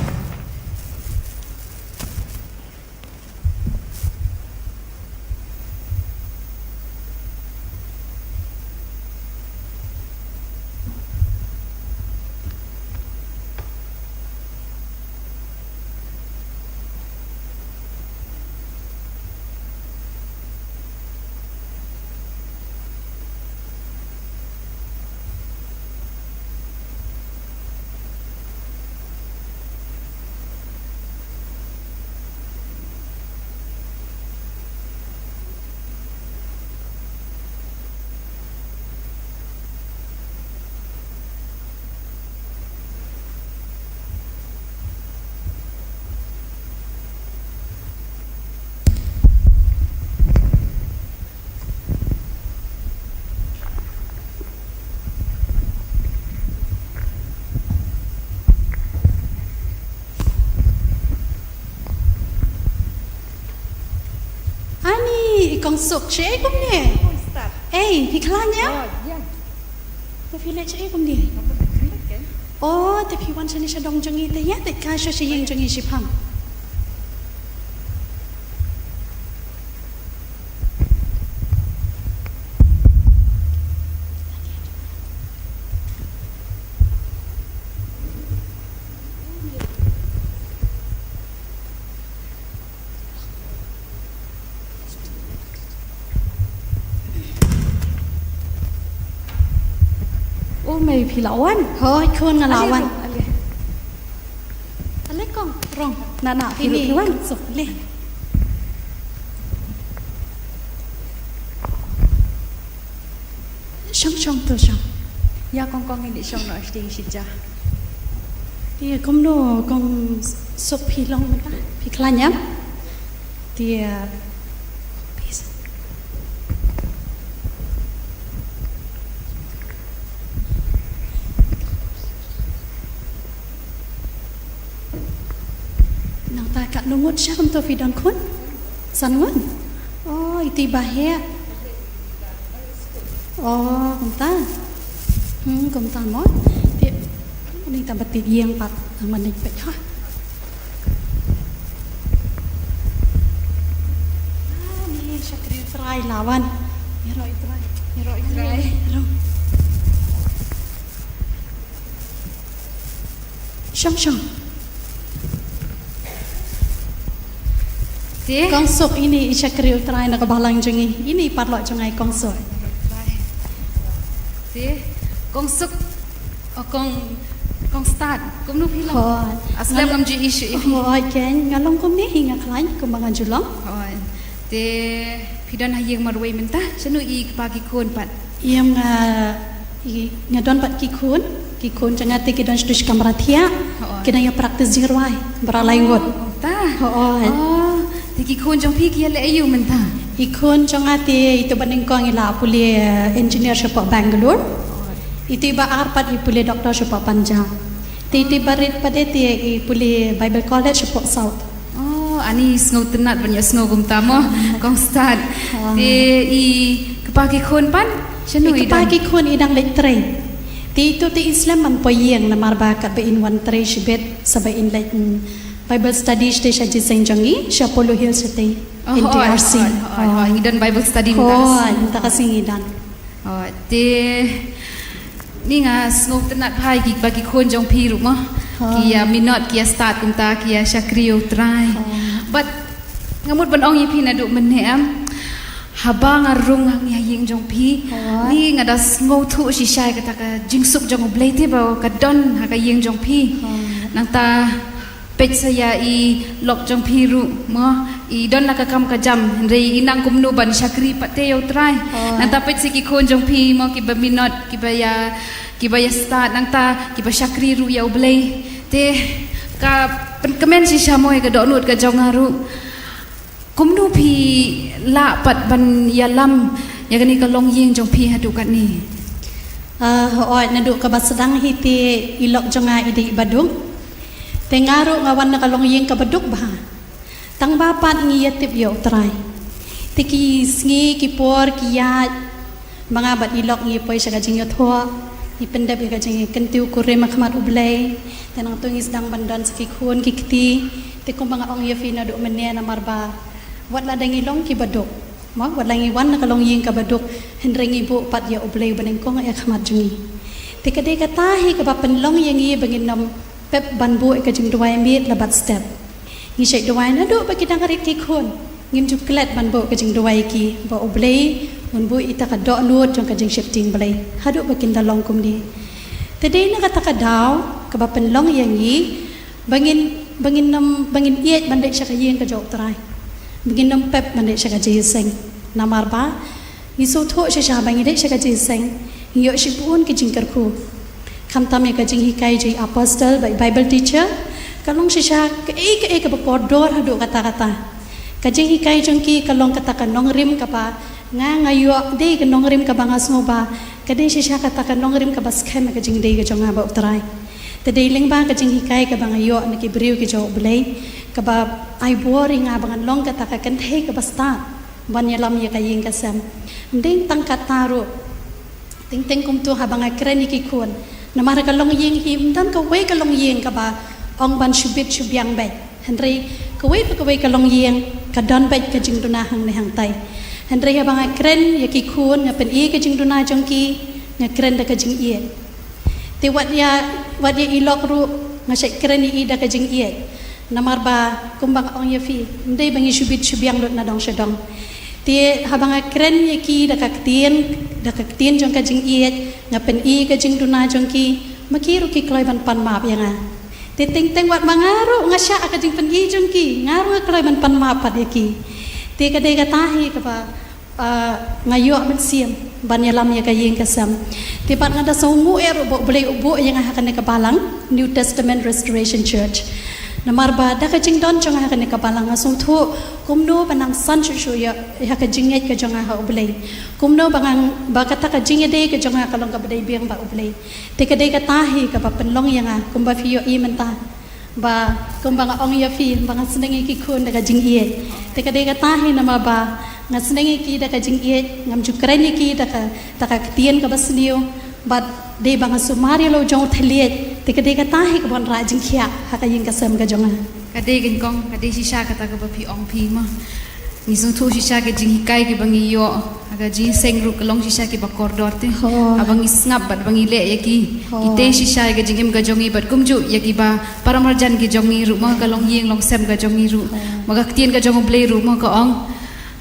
Ani, i kong Suk, shaei kumne? Ei, phi khlaiñ ïa? Oh, ïa. Te phi leit shaei kumne? Oh, te phi wan shane sha dong jong ngi te ïa, te ka sha sha ïing jong ngi shiphang. Oh, mei phi la wan? Hooid khun, nga la wan. Ale, ale. Ale kong, rong. Na, na, phi ruh phi wan. Suk, ale. Shong, shong to, shong. Ïa kong, kong, ngin ïa shong noh shatei shi ja. Te kumno kong Suk, phi long mynta? Phi khlaiñ ïa? Te, uh, peace. Nangta katno ngut sha kumto phi don khun? San ngut? Oh, iti ba heh. Oh, kumta. Hmm, kumta mo. Te, nangta ba tip ïeng pat, nang ban peit ha. Ah, ni shakri u Trai la wan. Ïaroh u Trai. Ïaroh u Trai. Ïaroh. Shong, shong. Te? Kong Suk, ine i shakri u Trai na ka balang jong ngi. Ine i paralok jong nga i Kong Suk. Te, Kong Suk, oh, Kong, Kong Stad, kumno phi long? Hooid. Nga slem ngam ju ïohi shuh ïa phi. Hooid, kein, nga long kumne hi, nga khlaiñ kumba nga ju long. Hooid. Te phi don ha ïing marwei mynta, shano i kpa ki khun pat? Ïa nga, i, nga don pat ki khun, ki khun jong nga te ki don sha tu shi kamra thiah, hooid, ki dang ïa practice jingrwai, baroh lai ngut. Oh, kumta. Hooid. Oh, te ki khun jong phi ki ïaleh aïu mynta? I khun jong nga te itu ba nyngkong i la pule, eh, engineer shapoh Bangalore. Hooid. Itu i ba ar pat i pule doctor shapoh Punjab. Te itu i ba rit pat te i pule Bible College shapoh South. Oh, ani sngewtynnat ban ïa sngew kumta mo, Kong Stad. Ah. Te i kpa ki khun pat, shano i don? I kpa ki khun i dang leit trei. Te itu te i slem ban poi ïing namar ba katba in wan trei shibit sa ba in leit, mm, Bible study shatei sha jingïaseng jong ngi, sha Polo Hills shatei, oh, N T R C. Hooid, hooid, hooid, hooid. Ngi don Bible study mynta ka sngi. Hooid, mynta ka sngi ngi don. Oh, te ni nga sngewtynnat bha ïa ki, ba ki khun jong phi ruh mo. Hooid. Ki ïa minot, ki ïa stad kumta, ki ïa shakri ïa u Trai. Hooid. But nga mut ban ong ïa phi naduh mynne em. Haba nga rung hangne ha ïing jong phi. Hooid. Ni nga da sngewthuh shisha ïa kata ka jingsuk jong U Blei te ba ka don ha ka ïing jong phi. Hooid. Nangta peit sa ïa i lok jong phi ruh mo, i don la ka kam ka jam, hynrei i nang kumno ban shakri pat te ïa u Trai. Oh. Nangta peit sa ki khun jong phi mo, kiba minot, kiba ïa Kiba ïa stad nangta, kiba shakri ruh ïa U Blei. Te ka pynkmen shisha mo ïa ka dohnud ka jong nga ruh. Kumno phi lah pat ban ïalam ïa kane ka longïing jong phi haduh katne? Ah, hooid, naduh kaba sdang hi te i lok jong nga i dei i baduk. Te nga ruh nga wan na ka longïing kaba duk bha. Tang ba pat ngi ïa tip ïa U Trai. Te ki sngi ki por ki ïaid, ma nga bad i lok ngi poi sha ka jingïathoh, ngi pyndep ïa ka jingïakyntiew kurim ha khmat U Blei. Te nangta ngi sdang ban don sa ki khun ki kti. Te kumba nga ong ïa phi naduh mynne, namar ba wat la dang ngi long kiba duk, mo, wat la ngi wan na ka longïing kaba duk, hynrei ngi buh pat ïa U Blei uba nyngkong ha khmat jong ngi. Te ka dei kata hi kaba pynlong ïa ngi ba ngin nym pep ban buh ïa ka jingduwai miet la bad step. Ngi shait duwai naduh ba ki dang rit ki khun. Ngim ju klet ban buh ka jingduwai ïa ki ba U Blei un buh ïa kata ka dohnud jong ka jingsheptieng Blei haduh ba kin da long kumne. Te dei na kata ka daw kaba pynlong ïa ngi ba ngin, ba ngin nym, ba ngin ïeit ban leit sha ka ïing ka jong U Trai. Ba ngin nym pep ban leit sha ka jingïaseng. Namar ba ngi sngewthuh shisha ba ngi leit sha ka jingïaseng, ngi ïoh shibun ki jingkyrkhu. Khamtam ïa ka jinghikai jong i apostle bad i Bible teacher, ka long shisha kaei kaei kaba kordor haduh katta katta. Ka jinghikai jong ki ka long kata ka nongrim kaba nga, nga ïoh dei ka nongrim kaba nga sngew ba ka dei shisha kata ka nongrim kaba skhem ïa ka jingdei ka jong nga bad U Trai. Te dei lyngba ka jinghikai kaba nga ïoh na ki briew ki jong U Blei, kaba ai bor ïa nga ba ngan long kata ka kynthei kaba stad ban ïalam ïa ka ïing ka sem. Ym dei tang katta ruh. Teng teng kumta haba nga kren ïa ki khun, namar ka longïing hi ym don kawei ka longïing kaba ong ban shu bit shu biang beit. Hynrei kawei pa kawei ka longïing ka don beit ka jingduna hangne hangtai. Hynrei haba nga kren ïa ki khun, nga pyni ka jingduna jong ki, nga kren da ka jingïeit. Te wat ïa, wat ïa i lok ruh nga shait kren ïa i da ka jingïeit. Namar ba kumba nga ong ïa phi, ym dei ba ngi shu bit shu biang lut na dong sha dong. Te haba nga kren ïa ki da ka ktien, da ka ktien jong ka jingïeit, nga pyni ka jingduna jong ki, ma ki ruh ki kloi ban pan map ïa nga. Te teng teng wat ma nga ruh nga shah ha ka jingpyni jong ki, nga ruh nga kloi ban pan map pat ïa ki. Te ka dei kata hi kaba, ah, nga ïoh mynsiem ban ïalam ïa ka ïing ka sem. Te pat nga da sngewnguh eh ruh ba U Blei u buh ïa nga ha kane ka balang, New Testament Restoration Church. Namar ba da ka jingdon jong nga ha kane ka balang nga sngewthuh kumno ba nang san shuh shuh ïa, ïa ka jingngeit ka jong nga ha U Blei. Kumno ba ngan, ba kata ka jingïadei ka jong nga ka long kaba dei biang bad U Blei. Te ka dei kata hi kaba pynlong ïa nga kumba phi ïohi mynta. Ba kumba nga ong ïa phi ba nga sneng ïa ki khun da ka jingïeit. Te ka dei kata hi namar ba nga sneng ïa ki da ka jingïeit, ngam ju kren ïa ki da ka, da ka ktien kaba sniew. Bad dei ba nga sumar ïa la u jong u thylliej. Te ka dei kata hi kaba wanrah jingkhiah ha ka ïing ka sem ka jong nga. Ka dei kong, ka dei shisha kata kaba phi ong phi ma. Ngi sngewthuh shisha ka jinghikai kiba ngi ïoh ha ka jingïaseng ruh ka long shisha kiba kordor te. Hooid. Haba ngi sngap bad ba ngi leh ïa ki, hooid, ki tei shisha ïa ka jingim ka jong ngi bad kumjuh ïa kiba para marjan ki jong ngi ruh ma, ka longïing longsem ka jong ngi ruh. Hooid. Ma ka ktien ka jong U Blei ruh ma ka ong,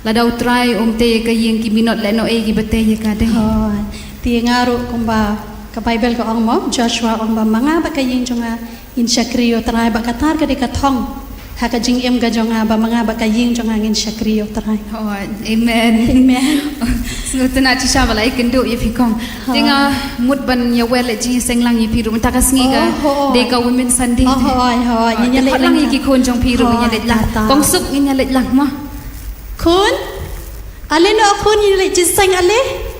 lada U Trai um tei ïa ka ïing, ki minot lehnohei kiba tei ïa ka, dei. Hooid. Te nga ruh kumba ka Baibl ka ong mo, Joshua ong ba ma nga bad ka ïing jong nga ngin shakri ïa U Trai. Bad kata ka dei ka thong ha ka jingim ka jong nga ba ma nga bad ka ïing jong nga ngin shakri ïa U Trai. Oh, amen. Amen. Sngewtynnat shisha ba la ïakynduh ïa phi kong. Te nga mut ban ïa wer leit jingïaseng lang ïa phi ruh mynta ka sngi ka, oh, oh, dei ka Women's Sunday. Oh, oh, oh, oh. Ah, ngin ïa leit lang ïa ki khun jong phi ruh, ngin ïa leit lang. Kong Suk, ngin ïa leit lang mo. Khun? Ale noh khun, ngin ïa leit jingïaseng ale.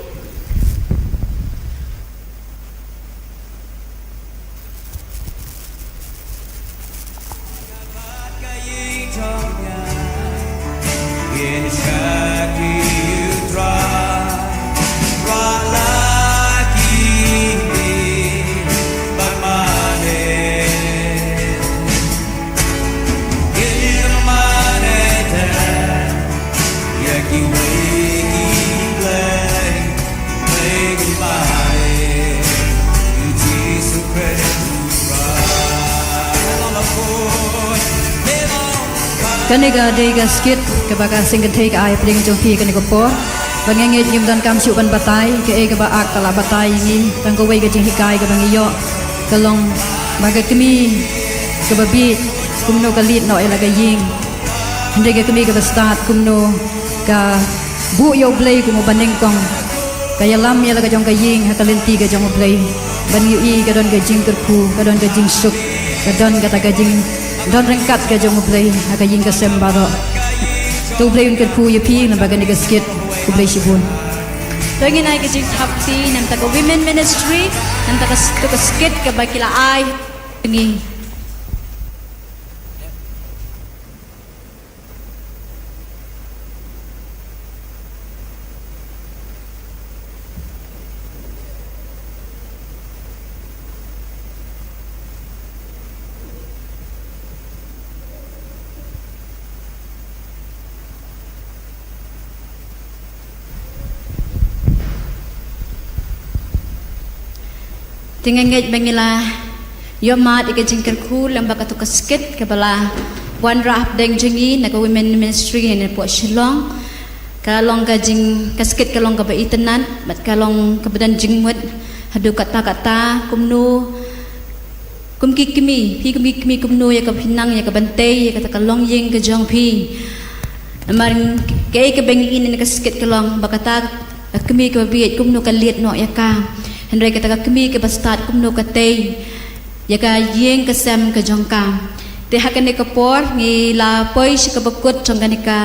Kane ka dei ka skit kaba ka seng kynthei ka ai pdeng jong phi kane ka por. Ba nga ngeit ngim donkam shuh ban batai, kaei kaba ak ka la batai ïa ngi, tang kawei ka jinghikai kaba ngi ïoh ka long ba ka kmie kaba bieit kumno ka leit noh ïa la ka ïing. Hynrei ka kmie kaba stad kumno ka buh ïa U Blei kum uba nyngkong. Ka ïalam ïa la ka jong ka ïing ha ka lynti ka jong U Blei. Ban ïohi ka don ka jingkyrkhu, ka don ka jingsuk, ka don kata ka jingdon ryngkat ka jong U Blei ha ka ïing ka sem baroh. To U Blei un kyrkhu ïa phi namar kane ka skit. Khublei shibun. To ngin ai ka jingthap kti na ka bynta ka Women Ministry, na ka bynta ka skit kaba ki la ai. Ngi Te nga ngeit ba ngi la ïohmad ïa ka jingkyrkhu lyngba katu ka skit kaba la wanrah hapdeng jong ngi na ka Women Ministry na poh Shillong. Ka long ka jing, ka skit ka long kaba itynnad bad ka long kaba don jingmut haduh katta katta, kumno, kum ki kmie, phi kum ki kmie kumno ïa ka pynang ïa ka ban tei ïa kata ka longïing ka jong phi. Namar kaei kaba ngi i na ka skit ka long ba kata ka kmie kaba bieit kumno ka leit noh ïa ka. Hynrei kata ka kmie kaba stad kumno ka tei ïa ka ïing ka sem ka jong ka. Te ha kane ka por ngi la poi sha kaba kut jong kane ka